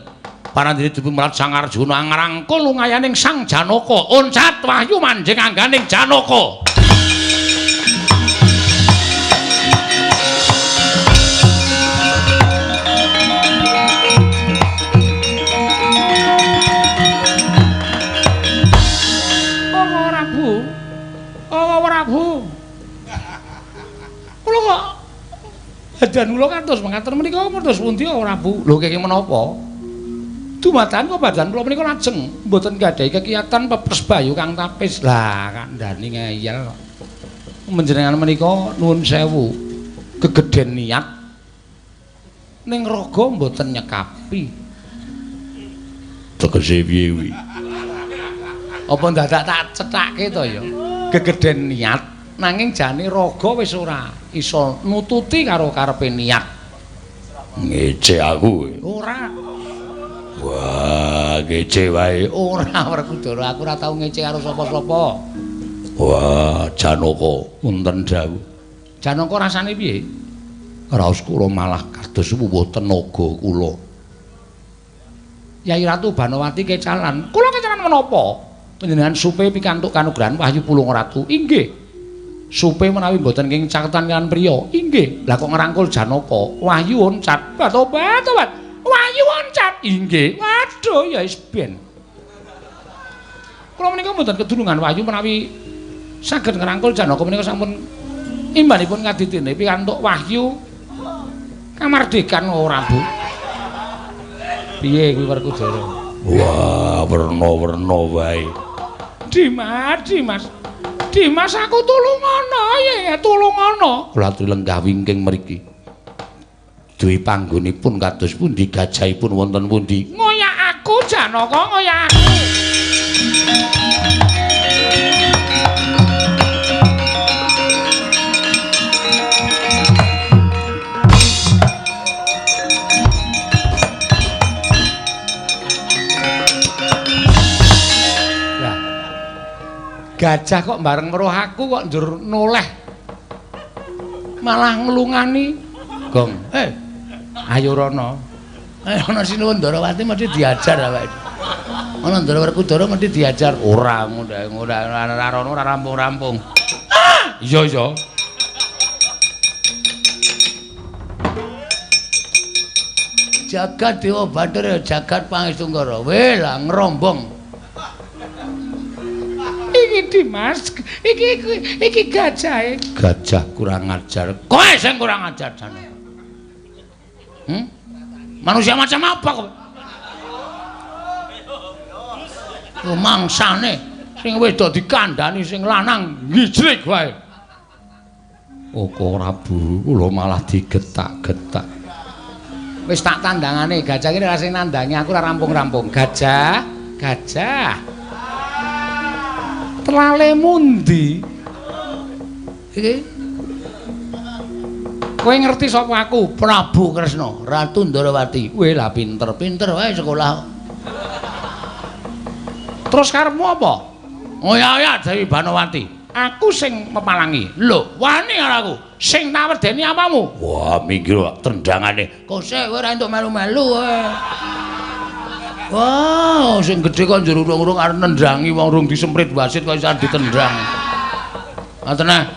Parandene dipun merat Sang Arjuna ngrangkul lungayaning Sang Janaka. Oncat wahyu manjing angganing Janaka. Prabu. Kula kok badan kula kados mengaten menika terus pundi Prabu? Lho kenging menapa? Dumadakan kok badan kula menika lajeng mboten gadhahi kekiyatan pepes bayu kang tapis. Lah kandhani ngeyel. Panjenengan menika nuwun sewu gegedhen niat ning raga mboten nyekapi. Tegese piye kuwi? Apa ndadak tak cethake to ya? Gegedhen niat nanging jane raga wis ora iso nututi karo karepe niat. Ngece aku. Ora. Wah, ngece wae. Ora Werkudara, aku ora tau ngece karo sapa-sapa. Wah, Janaka, wonten dawuh. Janaka rasane piye? Raos kula malah kados wuwuh tenaga kula. Yai Ratu Banowati kecalan. Kula kecalan menapa? Panjenengan Supe pikantuk kanugrahan Wahyu Pulung Ratu. Inggih. Supe menawi mboten kenging caketan kaliyan priya. Inggih. Lah kok ngrangkul Janaka, wahyu oncat. Tobat, tobat. Wahyu oncat. Inggih. Waduh, ya wis ben. Kula menika mboten kedulungan wahyu menawi saged ngrangkul Janaka menika sampun imbanipun kaditine pikantuk wahyu kamardikan ora, Bu. Piye kuwi Werkudara? Wah, werna-werna wae. Dimas, Dimas. Dimas aku tulungono, ya tulungono. Kula aturi lenggah wingking mriki. Dwi panggonipun kados pundi gajahipun wonten pundi? Ngoyak aku Janaka, ngoyak aku. Gajah kok bareng weruh aku kok njur noleh. Malah nglungani. Gong. Ayo rono. Ana Sinuwun Ndarawati mesti diajar awake. Ana Ndara Werkudara mesti diajar. Ora ora rono ora rampung-rampung. Iya iya. Jagat Dewa Bathara jagat Pangestu Nggara. Weh lah ngrombong. Iki Dimas, iki gajahe. Gajah kurang ajar. Kowe sing kurang ajar jane. Manusia macam apa kowe? Mangsane sing wedok dikandhani sing lanang ngijlik wae. Oko Prabu kula malah digetak-getak. Wis tak tandangane gajah iki ora sing nandangi aku ora rampung-rampung. Gajah, gajah. Telale mundi? Iki. Kowe ngerti sapa aku? Prabu Kresna, Ratu Ndarawati. Weh lah pinter-pinter wae sekolah. Terus karepmu apa? Ngoyak-oyak Dewi Banowati. Aku sing mepalangi. Lho, wani karo aku. Sing tak wedeni apamu? Wah, minggir tendangane. Kose kowe ora entuk melu-melu kowe. Wah, sing gedhe kok njur urung-urung arep nendangi wong urung disemprit wasit kok iso ditendang. Ngoten ah.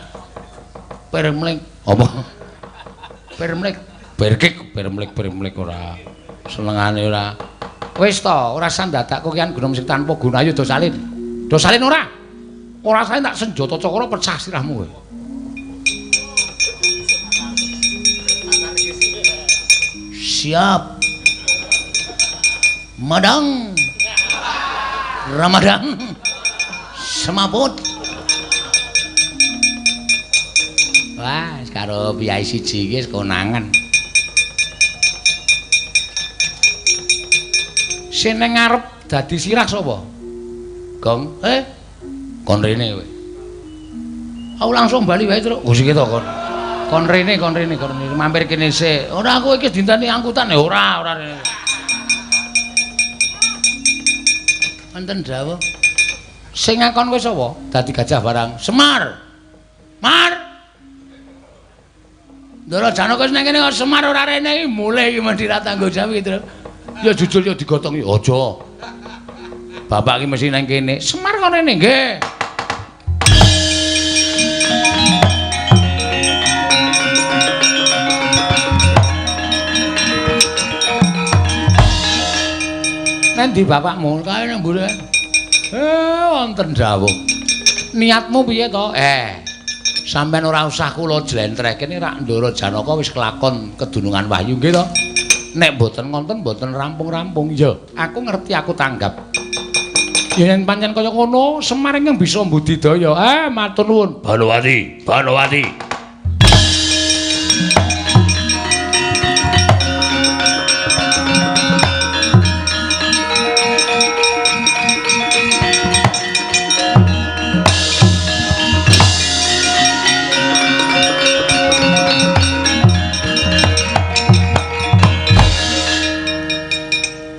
Permlek apa? Permlek, berkik, permlek ora. Senengane ora. Wis to, ora sandadak kokian gunung sing tanpa guna ayo do salin. Do salin ora? Ora salin tak senjata cakra pecah sirahmu kowe. Siap. Madang. Ramadang. Semaput. Wah, karo piyai siji iki wis konangan. Sing nang ngarep dadi sirah sapa? Gong. Kon rene kowe. Aku langsung bali wae, Truk. Oh sik to kon. Kon rene, kon rene, kon rene. Mampir kene sik. Ora aku iki dinteni angkutan. Ya ora, ora rene. Wonten dawuh. Sing ngakon kowe sapa? Dadi gajah barang. Semar. Mar. Ndara Janaka wis nang kene kok Semar ora rene iki mulih iki mesti ra tanggung jawab iki, Truk. Ya jujur ya digotong ya aja. Bapak iki mesti nang kene. Semar kok rene nggih. Nanti bapakmu kae nang mburi. Wonten dawuh. Niatmu piye to? Sampeyan ora usah kula jlentrehke rak Ndara Janaka wis kelakon kedunungan wahyu nggih to. Nek mboten ngonten mboten rampung-rampung. Ya, aku ngerti aku tanggap. Ya yen pancen kaya ngono, Semar ingkang bisa mbudidaya. Matur nuwun. Banowati, Banowati.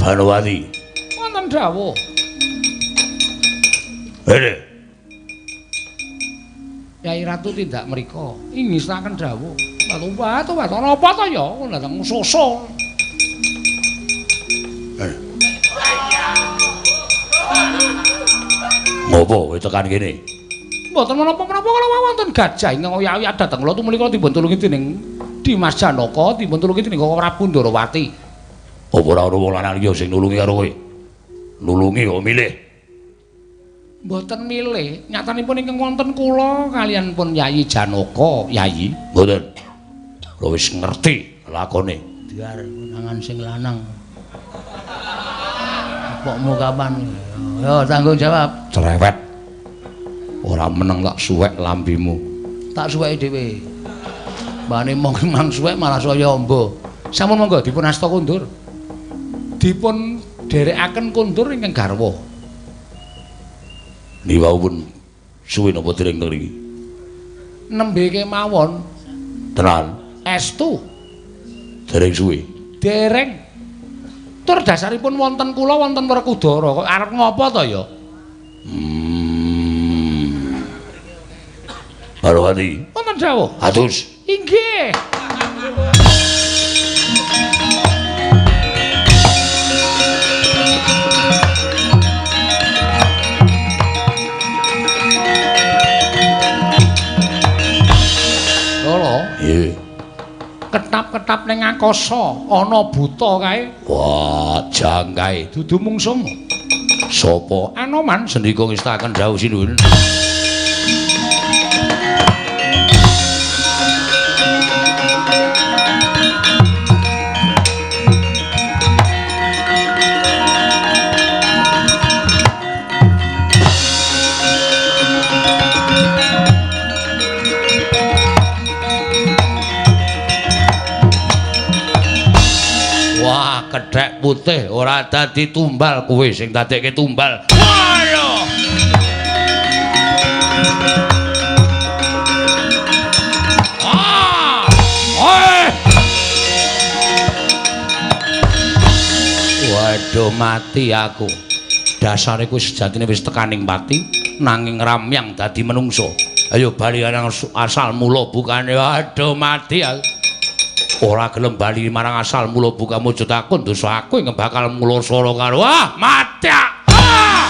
Banowati. Wonten dawuh. Here. Yai Ratu tindak mriko. Ingisaken dawuh. Wah, wah, ana apa to ya? Dateng susul. Ngopo kowe tekan kene? Mboten menapa-menapa kala wonten gajah ingkang oyak-oyak dhateng kula tumuli kula dipun tulungi dening Dimas Janaka, dipun tulungi dening Koko Prabu Ndarawati. Apa ora ana wong lanang liya sing nulungi karo kowe? Nulungi kok milih? Mboten milih, nyatanipun ingkang wonten kula kaliyan pun Yayi Janaka, Yayi. Mboten. Kula wis ngerti lakone. Biar konangan sing lanang. Pokmu kapan? Yo tanggung jawab. Cerewet. Ora meneng tak suwek lambimu. Tak suweki dhewe. Mbane mong mang suwek malah saya amba. Sampun monggo dipun asta kundur. Dipun dherekaken kundur ingkang garwa. Niku pun suwe napa dereng teng mriki? Nembe kemawon. Tenan. Estu. Dereng suwe. Dereng. Tur dasaripun wonten kula wonten Werkudara kok arep ngopo to ya? Barwati. Wonten dawuh. Atus. Inggih. Loro. Nggih. Ketap-ketap ning angkasa ana buta kae. Wah, jang kae dudu mungsuhmu. Sapa? Anoman sendika ngestaken dawuh sinuwun. Wah, kethek putih ora dadi tumbal, kowe sing dadekke tumbal. Waduh. Ah! Oi! Waduh, mati aku. Dasare kuwi sejatine wis tekaning pati, nanging ramyang dadi menungso. Ayo bali nang asal mula bukane. Waduh, mati aku. Ora gelem bali marang asal mula buka mujud aku dosa aku ing bakal mula sora karo. Wah, mati. Ah! Ah!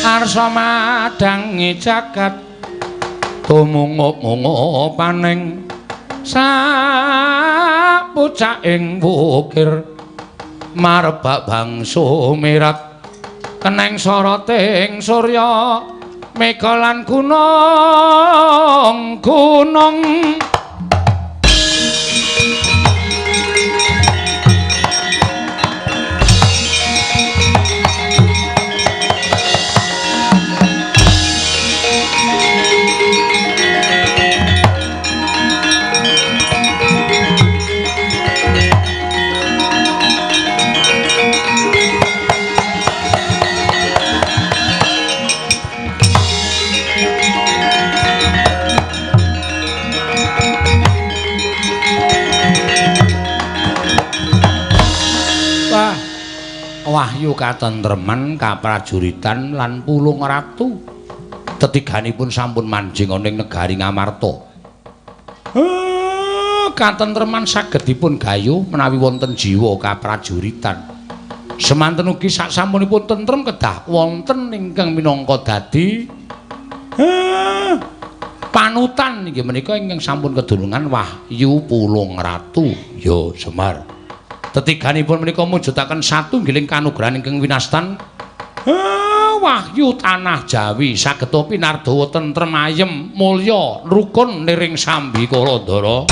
Arsa madangi jagat tumungup-mungup paning sapucaking wukir marbak bangsa mirat keneng soroting surya mega lan gunung gunung. Wahyu katentreman kaprajuritan lan Pulung Ratu tetiganipun sampun manjing ana ing negari Ngamarta. Katentreman saged dipun gayuh menawi wonten jiwa kaprajuritan. Semanten ugi saksampunipun tentrem kedah wonten ingkang minangka dadi panutan inggih menika ingkang sampun kedulungan Wahyu Pulung Ratu. Ya Semar. Tetiganipun menika mujudaken satunggiling kanugrahan ingkang winastan wahyu tanah Jawi sageta pinardawa tentrem ayem mulya rukun niring sambi kalandara.